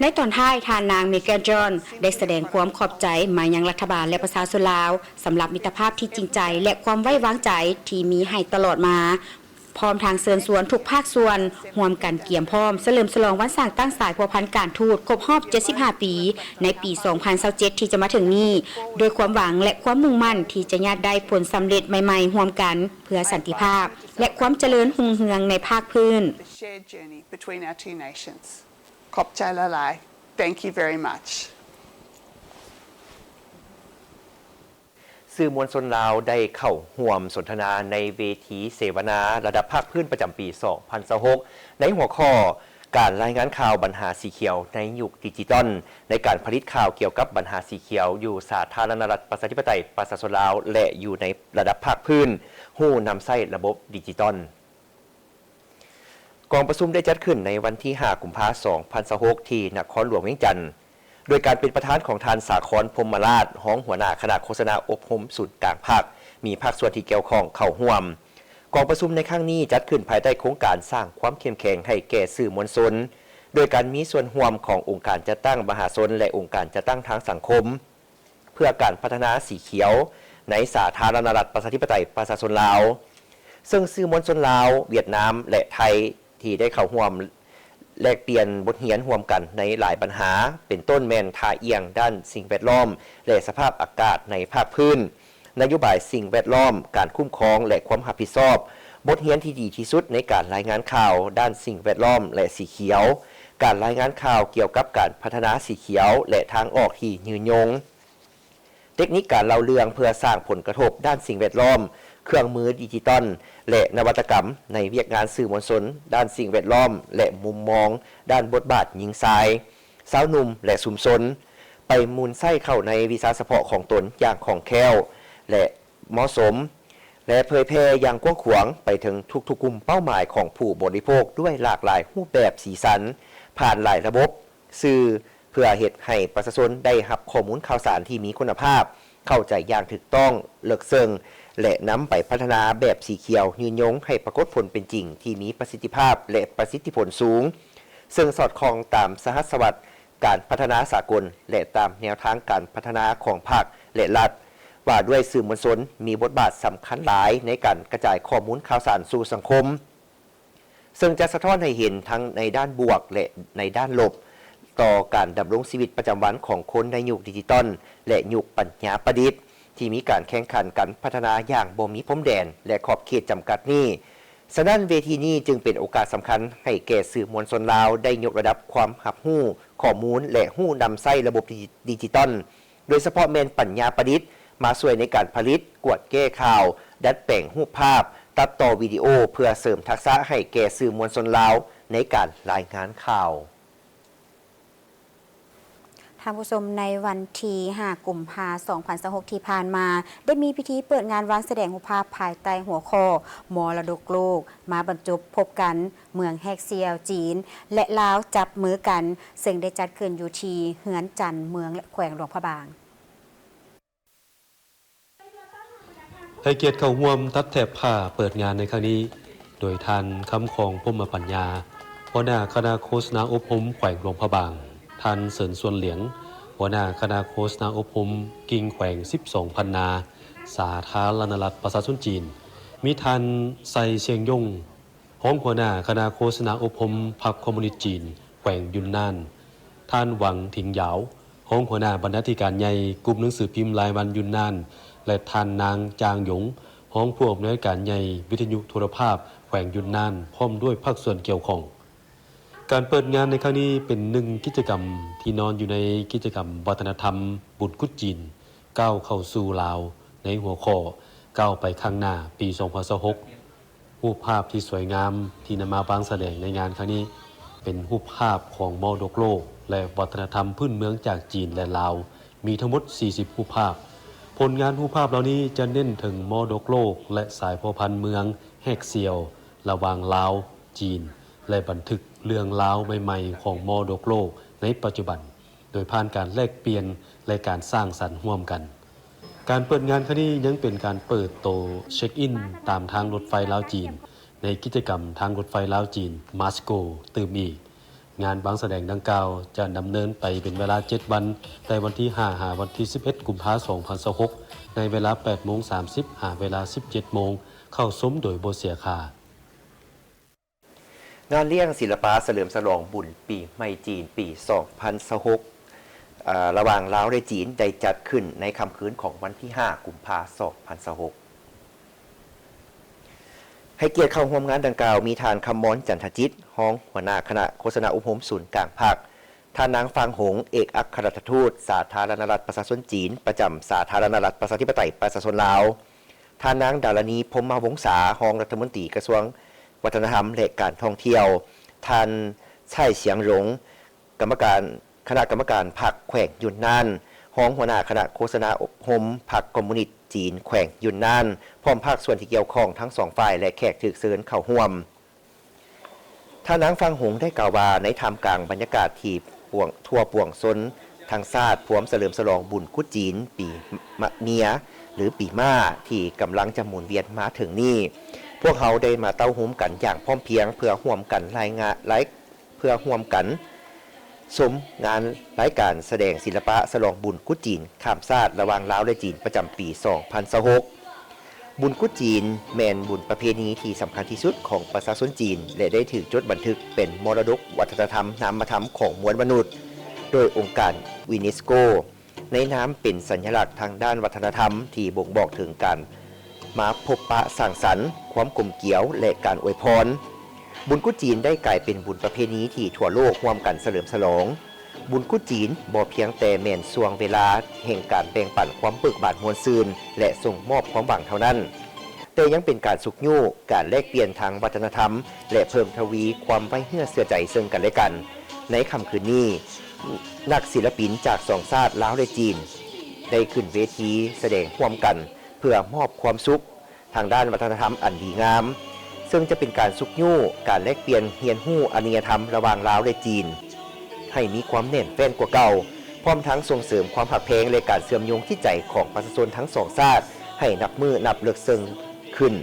ໃນຕອນທ້າຍ, ທ່ານນາງ ເມແກນ ຈອນ ໄດ້ສະແດງຄວາມຂອບໃຈມາຍັງລັດຖະບານ ແລະ ປະຊາຊົນລາວ ສຳລັບມິດຕະພາບທີ່ຈິງໃຈ ແລະ ຄວາມໄວ້ວາງໃຈທີ່ມີໃຫ້ຕະຫຼອດມາ, ພ້ອມທັງເຊີນຊວນທຸກພາກສ່ວນຮ່ວມກັນກຽມພ້ອມສະເຫຼີມສະຫຼອງວັນສ້າງຕັ້ງສາຍພົວພັນການທູດຄົບຮອບເຈັດສິບຫ້າປີ ໃນປີສອງພັນຊາວເຈັດທີ່ຈະມາເຖິງນີ້ ດ້ວຍຄວາມຫວັງ ແລະ ຄວາມມຸ່ງໝັ້ນທີ່ຈະຍາດໄດ້ຜົນສຳເລັດໃໝ່ໆຮ່ວມກັນ ເພື່ອສັນຕິພາບ ແລະ ຄວາມຈະເລີນຮຸ່ງເຮືອງໃນພາກພື້ນ. The shared journey between our two nations. ຂອບໃຈຫຼາຍໆ. Thank you very much. ສື່ມວນຊົນລາວໄດ້ເຂົ້າຮ່ວມສົນທະນາໃນເວທີເສວະນາລະດັບພາກພື້ນປະຈຳປີສອງພັນຊາວຫົກ ໃນຫົວຂໍ້ ການລາຍງານຂ່າວບັນຫາສີຂຽວໃນຍຸກດິຈິຕອນ, ໃນການຜະລິດຂ່າວກ່ຽວກັບບັນຫາສີຂຽວຢູ່ສາທາລະນະລັດ ປະຊາທິປະໄຕ ປະຊາຊົນລາວ ແລະ ຢູ່ໃນລະດັບພາກພື້ນ, ຮູ້ນຳໃຊ້ລະບົບດິຈິຕອນ. ກອງປະຊຸມໄດ້ຈັດຂຶ້ນໃນວັນທີຫ້າ ກຸມພາ ສອງພັນຊາວຫົກ ທີ່ນະຄອນຫຼວງວຽງຈັນ, ໂດຍການເປັນປະທານຂອງທ່ານ ສາຄອນ ພົມມະລາດ, ຮອງຫົວໜ້າຄະນະໂຄສະນາອົບຮົມສູນກາງພັກ, ມີພາກສ່ວນທີ່ກ່ຽວຂ້ອງເຂົ້າຮ່ວມ. ກອງປະຊຸມໃນຄັ້ງນີ້ຈັດຂຶ້ນພາຍໃຕ້ໂຄງການສ້າງຄວາມເຂັ້ມແຂງໃຫ້ແກ່ສື່ມວນຊົນ, ໂດຍການມີສ່ວນຮ່ວມຂອງອົງການຈັດຕັ້ງມະຫາຊົນ ແລະ ອົງການຈັດຕັ້ງທາງສັງຄົມ ເພື່ອການພັດທະນາສີຂຽວໃນສາທາລະນະລັດ ປະຊາທິປະໄຕ ປະຊາຊົນລາວ, ເຊິ່ງສື່ມວນຊົນລາວ, ຫວຽດນາມ ແລະ ໄທ ທີ່ໄດ້ເຂົ້າຮ່ວມແລກປ່ຽນບົດຮຽນຮ່ວມກັນໃນຫຼາຍບັນຫາ, ເປັນຕົ້ນແມ່ນທ່າອ່ຽງດ້ານສິ່ງແວດລ້ອມ ແລະ ສະພາບອາກາດໃນພາກພື້ນ, ນະໂຍບາຍສິ່ງແວດລ້ອມ, ການຄຸ້ມຄອງ ແລະ ຄວາມຮັບຜິດຊອບ, ບົດຮຽນທີ່ດີທີ່ສຸດໃນການລາຍງານຂ່າວດ້ານສິ່ງແວດລ້ອມ ແລະ ສີຂຽວ, ການລາຍງານຂ່າວກ່ຽວກັບການພັດທະນາສີຂຽວ ແລະ ທາງອອກທີ່ຍືນຍົງ. ເຕັກນິກການເລົ່າເລື່ອງເພື່ອສ້າງຜົນກະທົບດ້ານສິ່ງແວດລ້ອມ, ເຄື່ອງມືດິຈິຕອນ ແລະ ນະວັດຕະກຳໃນວຽກງານສື່ມວນຊົນດ້ານສິ່ງແວດລ້ອມ ແລະ ມຸມມອງດ້ານບົດບາດຍິງຊາຍ, ຊາວໜຸ່ມ ແລະ ຊຸມຊົນ, ໄປໝູນໃຊ້ເຂົ້າໃນວິຊາສະເພາະຂອງຕົນຢ່າງຄ່ອງແຄ້ວ ແລະ ເໝາະສົມ ແລະ ເຜີຍແຜ່ຢ່າງກວ້າງຂວາງໄປເຖິງທຸກໆກຸ່ມເປົ້າໝາຍຂອງຜູ້ບໍລິໂພກດ້ວຍຫຼາກຫຼາຍຮູບແບບ, ສີສັນ, ຜ່ານຫຼາຍລະບົບ, ສື່ ເພື່ອເຮັດໃຫ້ປະຊາຊົນໄດ້ຮັບຂໍ້ມູນຂ່າວສານທີ່ມີຄຸນນະພາບ, ເຂົ້າໃຈຢ່າງຖືກຕ້ອງ, ເລິກເຊິ່ງ ແລະ ນຳໄປພັດທະນາແບບສີຂຽວຍືນຍົງໃຫ້ປາກົດຜົນເປັນຈິງທີ່ມີປະສິດທິພາບ ແລະ ປະສິດທິຜົນສູງ, ເຊິ່ງສອດຄ່ອງຕາມສະຫັດສະວັດການພັດທະນາສາກົນ ແລະ ຕາມແນວທາງການພັດທະນາຂອງພັກ ແລະ ລັດ, ວ່າດ້ວຍສື່ມວນຊົນມີບົດບາດສຳຄັນຫຼາຍໃນການກະຈາຍຂໍ້ມູນຂ່າວສານສູ່ສັງຄົມ. ເຊິ່ງຈະສະທ້ອນໃຫ້ເຫັນທັງໃນດ້ານບວກ ແລະ ໃນດ້ານລົບ ຕໍ່ການດຳລົງຊີວິດປະຈຳວັນຂອງຄົນໃນຍຸກດິຈິຕອນ ແລະ ຍຸກປັນຍາປະດິດ ທີ່ມີການແຂ່ງຂັນກັນພັດທະນາຢ່າງບໍ່ມີພົມແດນ ແລະ ຂອບເຂດຈຳກັດນີ້. ສະນັ້ນ, ເວທີນີ້ຈຶ່ງເປັນໂອກາດສຳຄັນໃຫ້ແກ່ສື່ມວນຊົນລາວໄດ້ຍົກລະດັບຄວາມຮັບຮູ້ຂໍ້ມູນ ແລະ ຮູ້ນຳໃຊ້ລະບົບດິຈິຕອນ ໂດຍສະເພາະແມ່ນປັນຍາປະດິດ ມາຊ່ວຍໃນການຜະລິດ, ກວດແກ້ຂ່າວ, ດັດແປງຮູບພາບ, ຕັດຕໍ່ວິດີໂອ ເພື່ອເສີມທັກສະໃຫ້ແກ່ສື່ມວນຊົນລາວໃນການລາຍງານຂ່າວ. ທ່ານຜູ້ຊົມ, ໃນວັນທີຫ້າ ກຸມພາ ສອງພັນຊາວຫົກ ທີ່ຜ່ານມາ, ໄດ້ມີພິທີເປີດງານວາງສະແດງຮູບພາບພາຍໃຕ້ຫົວຂໍ້ ມໍລະດົກໂລກ ມາບັນຈົບພົບກັນ ເມືອງແຮກຊຽວ ຈີນ ແລະ ລາວ ຈັບມືກັນ, ເຊິ່ງໄດ້ຈັດຂຶ້ນຢູ່ທີ່ເຮືອນຈັນ ເມືອງ ແລະ ແຂວງຫຼວງພະບາງ. ໃຫ້ກຽດເຂົ້າຮ່ວມຕັດແຖບຜ້າເປີດງານໃນຄັ້ງນີ້ ໂດຍທ່ານ ຄຳຄອງ ພົມມະປັນຍາ, ຫົວໜ້າຄະນະໂຄສະນາອົບຮົມແຂວງຫຼວງພະບາງ, ທ່ານ ເສີນ ຊວນຫຼຽງ, ຫົວໜ້າຄະນະໂຄສະນາອົບຮົມກິ່ງແຂວງສິບສອງພັນນາ, ສາທາລະນະລັດປະຊາຊົນຈີນ, ມີທ່ານ ໄຊ ຊຽງຢົງ, ຮອງຫົວໜ້າຄະນະໂຄສະນາອົບຮົມພັກຄອມມູນິດຈີນແຂວງຢຸນນານ, ທ່ານ ຫວັງ ຖິງຢາວ, ຮອງຫົວໜ້າບັນນາທິການໃຫຍ່ກຸ່ມໜັງສືພິມລາຍວັນຢຸນນານ ແລະ ທ່ານນາງ ຈາງຢົງ, ຮອງຜູ້ອຳນວຍການໃຫຍ່ວິທະຍຸໂທລະພາບແຂວງຢຸນນານ, ພ້ອມດ້ວຍພາກສ່ວນກ່ຽວຂ້ອງ. ການເປີດງານໃນຄັ້ງນີ້ເປັນໜຶ່ງກິດຈະກຳທີ່ນອນຢູ່ໃນກິດຈະກຳວັດທະນະທຳບຸນກຸດຈີນ ກ້າວເຂົ້າສູ່ລາວ ໃນຫົວຂໍ້ ກ້າວໄປຂ້າງໜ້າ ປີສອງພັນຊາວຫົກ. ຮູບພາບທີ່ສວຍງາມທີ່ນຳມາວາງສະແດງໃນງານຄັ້ງນີ້ ເປັນຮູບພາບຂອງມໍລະດົກໂລກ ແລະ ວັດທະນະທຳພື້ນເມືອງຈາກຈີນ ແລະ ລາວ ມີທັງໝົດສີ່ສິບຮູບພາບ. ຜົນງານຮູບພາບເຫຼົ່ານີ້ຈະເນັ້ນເຖິງມໍລະດົກໂລກ ແລະ ສາຍພົວພັນເມືອງແຮກຊຽວ ລະຫວ່າງລາວ, ຈີນ ແລະ ບັນທຶກເລື່ອງລາວໃໝ່ໆຂອງມໍລະດົກໂລກໃນປັດຈຸບັນ ໂດຍຜ່ານການແລກປ່ຽນ ແລະ ການສ້າງສັນຮ່ວມກັນ. ການເປີດງານຄັ້ງນີ້ຍັງເປັນການເປີດໂຕເຊັກອິນຕາມທາງລົດໄຟລາວ-ຈີນ ໃນກິດຈະກຳທາງລົດໄຟລາວ-ຈີນ ມາສໂກ ຕື່ມອີກ. ງານວາງສະແດງດັ່ງກ່າວຈະດຳເນີນໄປເປັນເວລາເຈັດວັນ, ແຕ່ວັນທີຫ້າ ຫາວັນທີສິບເອັດ ກຸມພາ ສອງພັນຊາວຫົກ ໃນເວລາແປດໂມງສາມສິບ ຫາເວລາສິບເຈັດໂມງ, ເຂົ້າຊົມໂດຍບໍ່ເສຍຄ່າ. ງານລ້ຽງສິລະປະສະເຫຼີມສະຫຼອງບຸນປີໃໝ່ຈີນປີສອງພັນຊາວຫົກ ອາ ລະຫວ່າງລາວ ແລະ ຈີນ ໄດ້ຈັດຂຶ້ນໃນຄ່ຳຄືນຂອງວັນທີຫ້າ ກຸມພາ ສອງພັນຊາວຫົກ. ໃຫ້ກຽດເຂົ້າຮ່ວມງານດັ່ງກ່າວ ມີທ່ານ ຄຳມອນ ຈັນທະຈິດ, ຮອງຫົວໜ້າຄະນະໂຄສະນາອົບຮົມສູນກາງພັກ, ທ່ານນາງ ຟາງ ຫົງ, ເອກອັກຄະລັດຖະທູດສາທາລະນະລັດປະຊາຊົນຈີນ ປະຈຳສາທາລະນະລັດປະຊາທິປະໄຕປະຊາຊົນລາວ, ທ່ານນາງ ດາລະນີ ພົມມະວົງສາ, ຮອງລັດຖະມົນຕີກະຊວງວັດທະນະທຳ ແລະ ການທ່ອງທ່ຽວ, ທ່ານ ໄຊສຽງຫຼົງ ກຳມະການ ຄະນະກຳມະການພັກແຂວງຢຸນນານ, ຮອງຫົວໜ້າຄະນະໂຄສະນາອົບຮົມພັກຄອມມູນິດຈີນແຂວງຢຸນນານ, ພ້ອມພາກສ່ວນທີ່ກ່ຽວຂ້ອງທັງສອງຝ່າຍ ແລະ ແຂກຖືກເຊີນເຂົ້າຮ່ວມ. ທ່ານນາງ ຟາງຫົງ ໄດ້ກ່າວວ່າ ໃນທ່າມກາງບັນຍາກາດທີ່ປວງ ທົ່ວປວງຊົນທັງຊາດ ພວມສະເຫຼີມສະຫຼອງບຸນກຸດຈີນປີມະເມຍ ຫຼື ປີມ້າ ທີ່ກຳລັງຈະໝູນວຽນມາເຖິງນີ້, ພວກເຮົາໄດ້ມາເຕົ້າໂຮມກັນຢ່າງພ້ອມພຽງ ເພື່ອຮ່ວມກັນລາຍງານ ລາຍ ເພື່ອຮ່ວມກັນຊົມງານລາຍການສະແດງສິລະປະສະຫຼອງບຸນກຸດຈີນຂ້າມຊາດລະຫວ່າງລາວ ແລະ ຈີນ ປະຈຳປີສອງພັນຊາວຫົກ. ບຸນກຸດຈີນແມ່ນບຸນປະເພນີທີ່ສຳຄັນທີ່ສຸດຂອງປະຊາຊົນຈີນ ແລະ ໄດ້ຖືກຈົດບັນທຶກເປັນມໍລະດົກວັດທະນະທຳນາມະທຳຂອງມວນມະນຸດ ໂດຍອົງການຢູເນສໂກ ໃນນາມເປັນສັນຍະລັກທາງດ້ານວັດທະນະທຳທີ່ບົ່ງບອກເຖິງການມາພົບປະສັງສັນ, ຄວາມກົມກຽວ ແລະ ການອວຍພອນ. ບຸນກຸດຈີນໄດ້ກາຍເປັນບຸນປະເພນີທີ່ທົ່ວໂລກຮ່ວມກັນສະເຫຼີມສະຫຼອງ. ບຸນກຸດຈີນບໍ່ພຽງແຕ່ແມ່ນຊ່ວງເວລາແຫ່ງການແບ່ງປັນຄວາມເບີກບານມ່ວນຊື່ນ ແລະ ສົ່ງມອບຄວາມຫວັງເທົ່ານັ້ນ, ແຕ່ຍັງເປັນການຊຸກຍູ້ການແລກປ່ຽນທາງວັດທະນະທຳ ແລະ ເພີ່ມທະວີຄວາມໄວ້ເນື້ອເຊື່ອໃຈເຊິ່ງກັນແລະກັນ. ໃນຄ່ຳຄືນນີ້, ນັກສິລະປິນຈາກສອງຊາດລາວ ແລະ ຈີນ ໄດ້ຂຶ້ນເວທີສະແດງຮ່ວມກັນ ເພື່ອມອບຄວາມສຸກທາງດ້ານວັດທະນະທຳອັນດີງາມ, ເຊິ່ງຈະເປັນການຊຸກຍູ້ການແລກປ່ຽນຮຽນຮູ້ອາລິຍະທຳລະຫວ່າງລາວ ແລະ ຈີນ ໃຫ້ມີຄວາມແໜ້ນແຟ້ນກວ່າເກົ່າ, ພ້ອມທັງສົ່ງເສີມຄວາມຮັກແພງ ແລະ ການເຊື່ອມໂຍງຈິດໃຈຂອງປະຊາຊົນທັງສອງຊາດໃຫ້ນັບມື້ນັບເລິກເຊິ່ງຂຶ້ນ.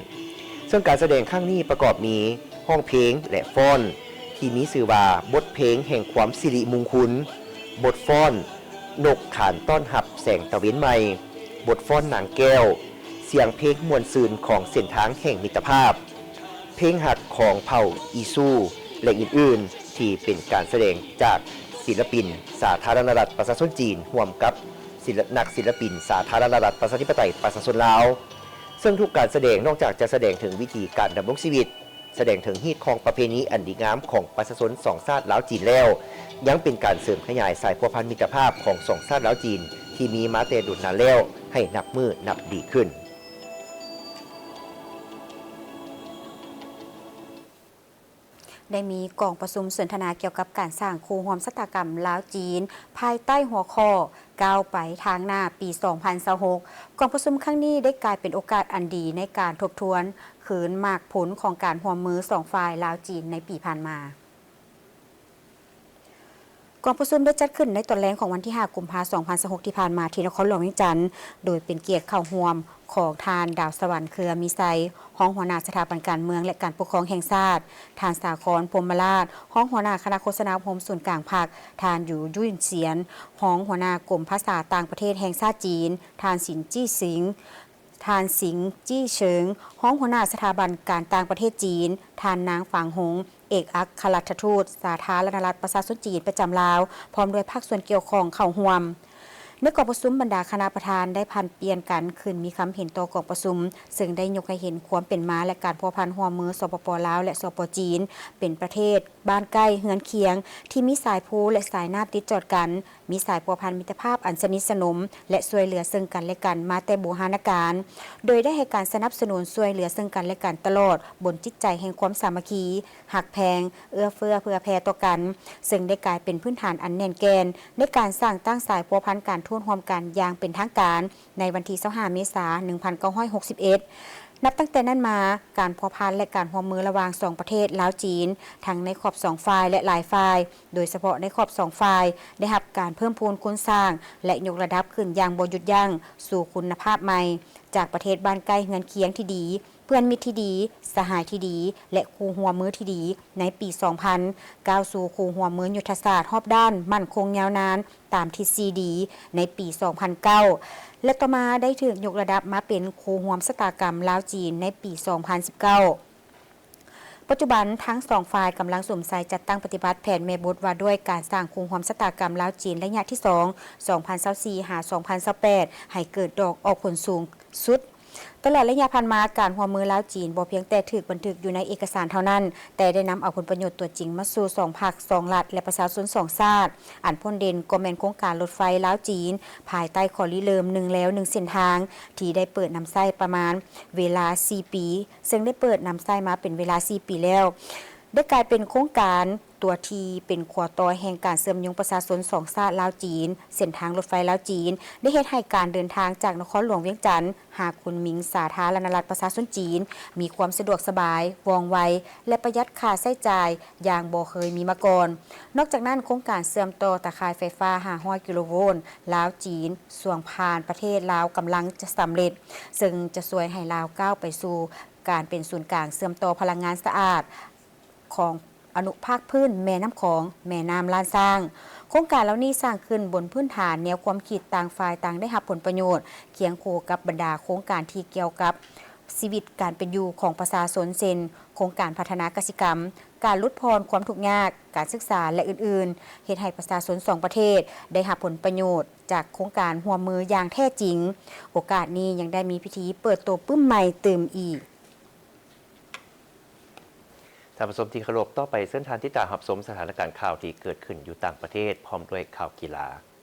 ເຊິ່ງການສະແດງຄັ້ງນີ້ປະກອບມີຮ້ອງເພງ ແລະ ຟ້ອນ ທີ່ມີຊື່ວ່າ ບົດເພງແຫ່ງຄວາມສິລິມຸງຄຸນ, ບົດຟ້ອນ ນົກຂານຕ້ອນຮັບແສງຕາເວັນໃໝ່, ບົດຟ້ອນນາງແກ້ວ, ສຽງເພງມ່ວນຊື່ນຂອງເສັ້ນທາງແຫ່ງມິດຕະພາບ, ເພງຮັກຂອງເຜົ່າອີຊູ ແລະ ອື່ນໆ ທີ່ເປັນການສະແດງຈາກສິລະປິນສາທາລະນະລັດປະຊາຊົນຈີນ ຮ່ວມກັບສິລະ ນັກສິລະປິນສາທາລະນະລັດປະຊາທິປະໄຕປະຊາຊົນລາວ. ເຊິ່ງທຸກການສະແດງນອກຈາກຈະສະແດງເຖິງວິຖີການດຳລົງຊີວິດ, ສະແດງເຖິງຮີດຄອງປະເພນີອັນດີງາມຂອງປະຊາຊົນສອງຊາດລາວ-ຈີນແລ້ວ, ຍັງເປັນການເສີມຂະຫຍາຍສາຍພົວພັນມິດຕະພາບຂອງສອງຊາດລາວ-ຈີນທີ່ມີມາແຕ່ດົນນານແລ້ວ ໃຫ້ນັບມື້ນັບດີຂຶ້ນ. ໄດ້ມີກອງປະຊຸມສົນທະນາກ່ຽວກັບການສ້າງຄູ່ຮ່ວມຊະຕາກຳລາວ-ຈີນ ພາຍໃຕ້ຫົວຂໍ້ ກ້າວໄປທາງໜ້າປີສອງພັນຊາວຫົກ. ກອງປະຊຸມຄັ້ງນີ້ໄດ້ກາຍເປັນໂອກາດອັນດີໃນການທົບທວນຄືນໝາກຜົນຂອງການຮ່ວມມືສອງຝ່າຍລາວ-ຈີນໃນປີຜ່ານມາ. ກອງປະຊຸມໄດ້ຈັດຂຶ້ນໃນຕອນແລງຂອງວັນທີຫ້າ ກຸມພາ ສອງພັນຊາວຫົກ ທີ່ຜ່ານມາ ທີ່ນະຄອນຫຼວງວຽງຈັນ, ໂດຍເປັນກຽດເຂົ້າຮ່ວມຂອງທ່ານ ດາວສະຫວັນ ເຄືອມີໄຊ, ຮອງຫົວໜ້າສະຖາບັນການເມືອງ ແລະ ການປົກຄອງແຫ່ງຊາດ, ທ່ານ ສາຄອນ ພົມມະລາດ, ຮອງຫົວໜ້າຄະນະໂຄສະນາອົບຮົມສູນກາງພັກ, ທ່ານ ຢູ່ ຢຸນຊຽນ, ຮອງຫົວໜ້າກົມພາສາຕ່າງປະເທດແຫ່ງຊາດຈີນ, ທ່ານ ສິນ ຈີ້ສິງ, ທ່ານ ສິງ ຈີ້ເຊີງ, ຮອງຫົວໜ້າສະຖາບັນການຕ່າງປະເທດຈີນ, ທ່ານ ນາງ ຟາງຫົງ, ເອກອັກຄະລັດຖະທູດສາທາລະນະລັດປະຊາຊົນຈີນປະຈຳລາວ, ພ້ອມດ້ວຍພາກສ່ວນກ່ຽວຂ້ອງເຂົ້າຮ່ວມ. ໃນກອງປະຊຸມ, ບັນດາຄະນະປະທານໄດ້ຜັດປ່ຽນກັນຂຶ້ນມີຄຳເຫັນຕໍ່ກອງປະຊຸມ, ເຊິ່ງໄດ້ຍົກໃຫ້ເຫັນຄວາມເປັນມາ ແລະ ການພົວພັນຮ່ວມມື ສປປ ລາວ ແລະ ສປ ຈີນ ເປັນປະເທດບ້ານໃກ້ເຮືອນຄຽງ ທີ່ມີສາຍພູ ແລະ ສາຍນ້ຳຕິດຈອດກັນ, ມີສາຍພົວພັນມິດຕະພາບອັນສະໜິດສະໜົມ ແລະ ຊ່ວຍເຫຼືອເຊິ່ງກັນ ແລະ ກັນມາແຕ່ບູຮານະການ, ໂດຍໄດ້ໃຫ້ການສະໜັບສະໜູນຊ່ວຍເຫຼືອເຊິ່ງກັນ ແລະ ກັນຕະຫຼອດ ບົນຈິດໃຈແຫ່ງຄວາມສາມັກຄີ, ຮັກແພງ, ເອື້ອເຟື້ອເຜື່ອແຜ່ຕໍ່ກັນ, ເຊິ່ງໄດ້ກາຍເປັນພື້ນຖານອັນແໜ້ນແກ່ນໃນການສ້າງຕັ້ງສາຍພົວພັນການທູດຮ່ວມກັນຢ່າງເປັນທາງການ ໃນວັນທີຊາວຫ້າ ເມສາ ໜຶ່ງພັນເກົ້າຮ້ອຍຫົກສິບເອັດ. ນັບຕັ້ງແຕ່ນັ້ນມາ, ການພົວພັນ ແລະ ການຮ່ວມມືລະຫວ່າງສອງປະເທດລາວ-ຈີນ, ທັງໃນຂອບສອງຝ່າຍ ແລະ ຫຼາຍຝ່າຍ, ໂດຍສະເພາະໃນຂອບສອງຝ່າຍ, ໄດ້ຮັບການເພີ່ມພູນຄູນສ້າງ ແລະ ຍົກລະດັບຂຶ້ນຢ່າງບໍ່ຢຸດຢັ້ງສູ່ຄຸນນະພາບໃໝ່, ຈາກປະເທດບ້ານໃກ້ເຮືອນຄຽງທີ່ດີ, ເພື່ອນມິດທີ່ດີ, ສະຫາຍທີ່ດີ ແລະ ຄູ່ຮ່ວມມືທີ່ດີ ໃນປີສອງພັນ, ກ້າວສູ່ຄູ່ຮ່ວມມືຍຸດທະສາດຮອບດ້ານໝັ້ນຄົງຍາວນານ ຕາມທິດສີ່ດີ ໃນປີສອງພັນເກົ້າ ແລະ ຕໍ່ມາໄດ້ຖືກຍົກລະດັບມາເປັນຄູ່ຮ່ວມຊະຕາກຳລາວ-ຈີນ ໃນປີສອງພັນສິບເກົ້າ. ປັດຈຸບັນ, ທັງສອງຝ່າຍກຳລັງສຸມໃສ່ຈັດຕັ້ງປະຕິບັດແຜນແມ່ບົດວ່າດ້ວຍການສ້າງຄູ່ຮ່ວມຊະຕາກຳລາວ-ຈີນ ໄລຍະທີສອງ ສອງພັນຊາວສີ່ ຫາ ສອງພັນຊາວແປດ ໃຫ້ເກີດດອກອອກຜົນສູງສຸດ. ຕະຫຼອດໄລຍະຜ່ານມາ, ການຮ່ວມມືລາວ-ຈີນບໍ່ພຽງແຕ່ຖືກບັນທຶກຢູ່ໃນເອກະສານເທົ່ານັ້ນ, ແຕ່ໄດ້ນຳເອົາຜົນປະໂຫຍດຕົວຈິງມາສູ່ສອງພັກ, ສອງລັດ ແລະ ປະຊາຊົນສອງຊາດ. ອັນພົ້ນເດັ່ນກໍແມ່ນໂຄງການລົດໄຟລາວ-ຈີນ ພາຍໃຕ້ຂໍ້ລິເລີ່ມໜຶ່ງແລວໜຶ່ງເສັ້ນທາງ ທີ່ໄດ້ເປີດນຳໃຊ້ປະມານເວລາສີ່ປີ, ເຊິ່ງໄດ້ເປີດນຳໃຊ້ມາເປັນເວລາສີ່ປີແລ້ວ. ໄດ້ກາຍເປັນໂຄງການຕົວທີ່ເປັນຂົວຕໍ່ແຫ່ງການເຊື່ອມໂຍງປະຊາຊົນສອງຊາດລາວ-ຈີນ. ເສັ້ນທາງລົດໄຟລາວ-ຈີນ ໄດ້ເຮັດໃຫ້ການເດີນທາງຈາກນະຄອນຫຼວງວຽງຈັນຫາຄຸນໝິງ ສາທາລະນະລັດປະຊາຊົນຈີນ ມີຄວາມສະດວກສະບາຍ, ວ່ອງໄວ ແລະ ປະຢັດຄ່າໃຊ້ຈ່າຍຢ່າງບໍ່ເຄີຍມີມາກ່ອນ. ນອກຈາກນັ້ນ, ໂຄງການເຊື່ອມຕໍ່ຕາຂ່າຍໄຟຟ້າຫ້າຮ້ອຍກິໂລໂວນລາວ-ຈີນ ຊ່ວງຜ່ານປະເທດລາວກຳລັງຈະສຳເລັດ, ເຊິ່ງຈະຊ່ວຍໃຫ້ລາວກ້າວໄປສູ່ການເປັນສູນກາງເຊື່ອມຕໍ່ພະລັງງານສະອາດ ຂອງອະນຸພາກພື້ນແມ່ນ້ຳຂອງ, ແມ່ນ້ຳລ້ານຊ້າງ. ໂຄງການເຫຼົ່ານີ້ສ້າງຂຶ້ນບົນພື້ນຖານແນວຄວາມຄິດຕ່າງຝ່າຍຕ່າງໄດ້ຮັບຜົນປະໂຫຍດ, ຄຽງຄູ່ກັບບັນດາໂຄງການທີ່ກ່ຽວກັບຊີວິດການເປັນຢູ່ຂອງປະຊາຊົນ ເຊັ່ນ ໂຄງການພັດທະນາກະສິກຳ, ການຫຼຸດຜ່ອນຄວາມທຸກຍາກ, ການສຶກສາ ແລະ ອື່ນໆ, ເຮັດໃຫ້ປະຊາຊົນສອງປະເທດໄດ້ຮັບຜົນປະໂຫຍດຈາກໂຄງການຮ່ວມມືຢ່າງແທ້ຈິງ. ໂອກາດນີ້ຍັງໄດ້ມີພິທີເປີດໂຕປຶ້ມໃໝ່ຕື່ມອີກ. ທ່ານຜູ້ຊົມທີ່ເຄົາລົບ, ຕໍ່ໄປເຊີນທ່ານຕິດຕາມຮັບຊົມສະຖານະການຂ່າວທີ່ເກີດຂຶ້ນຢູ່ຕ່າງປະເທດ ພ້ອມດ້ວຍຂ່າວກິລາ.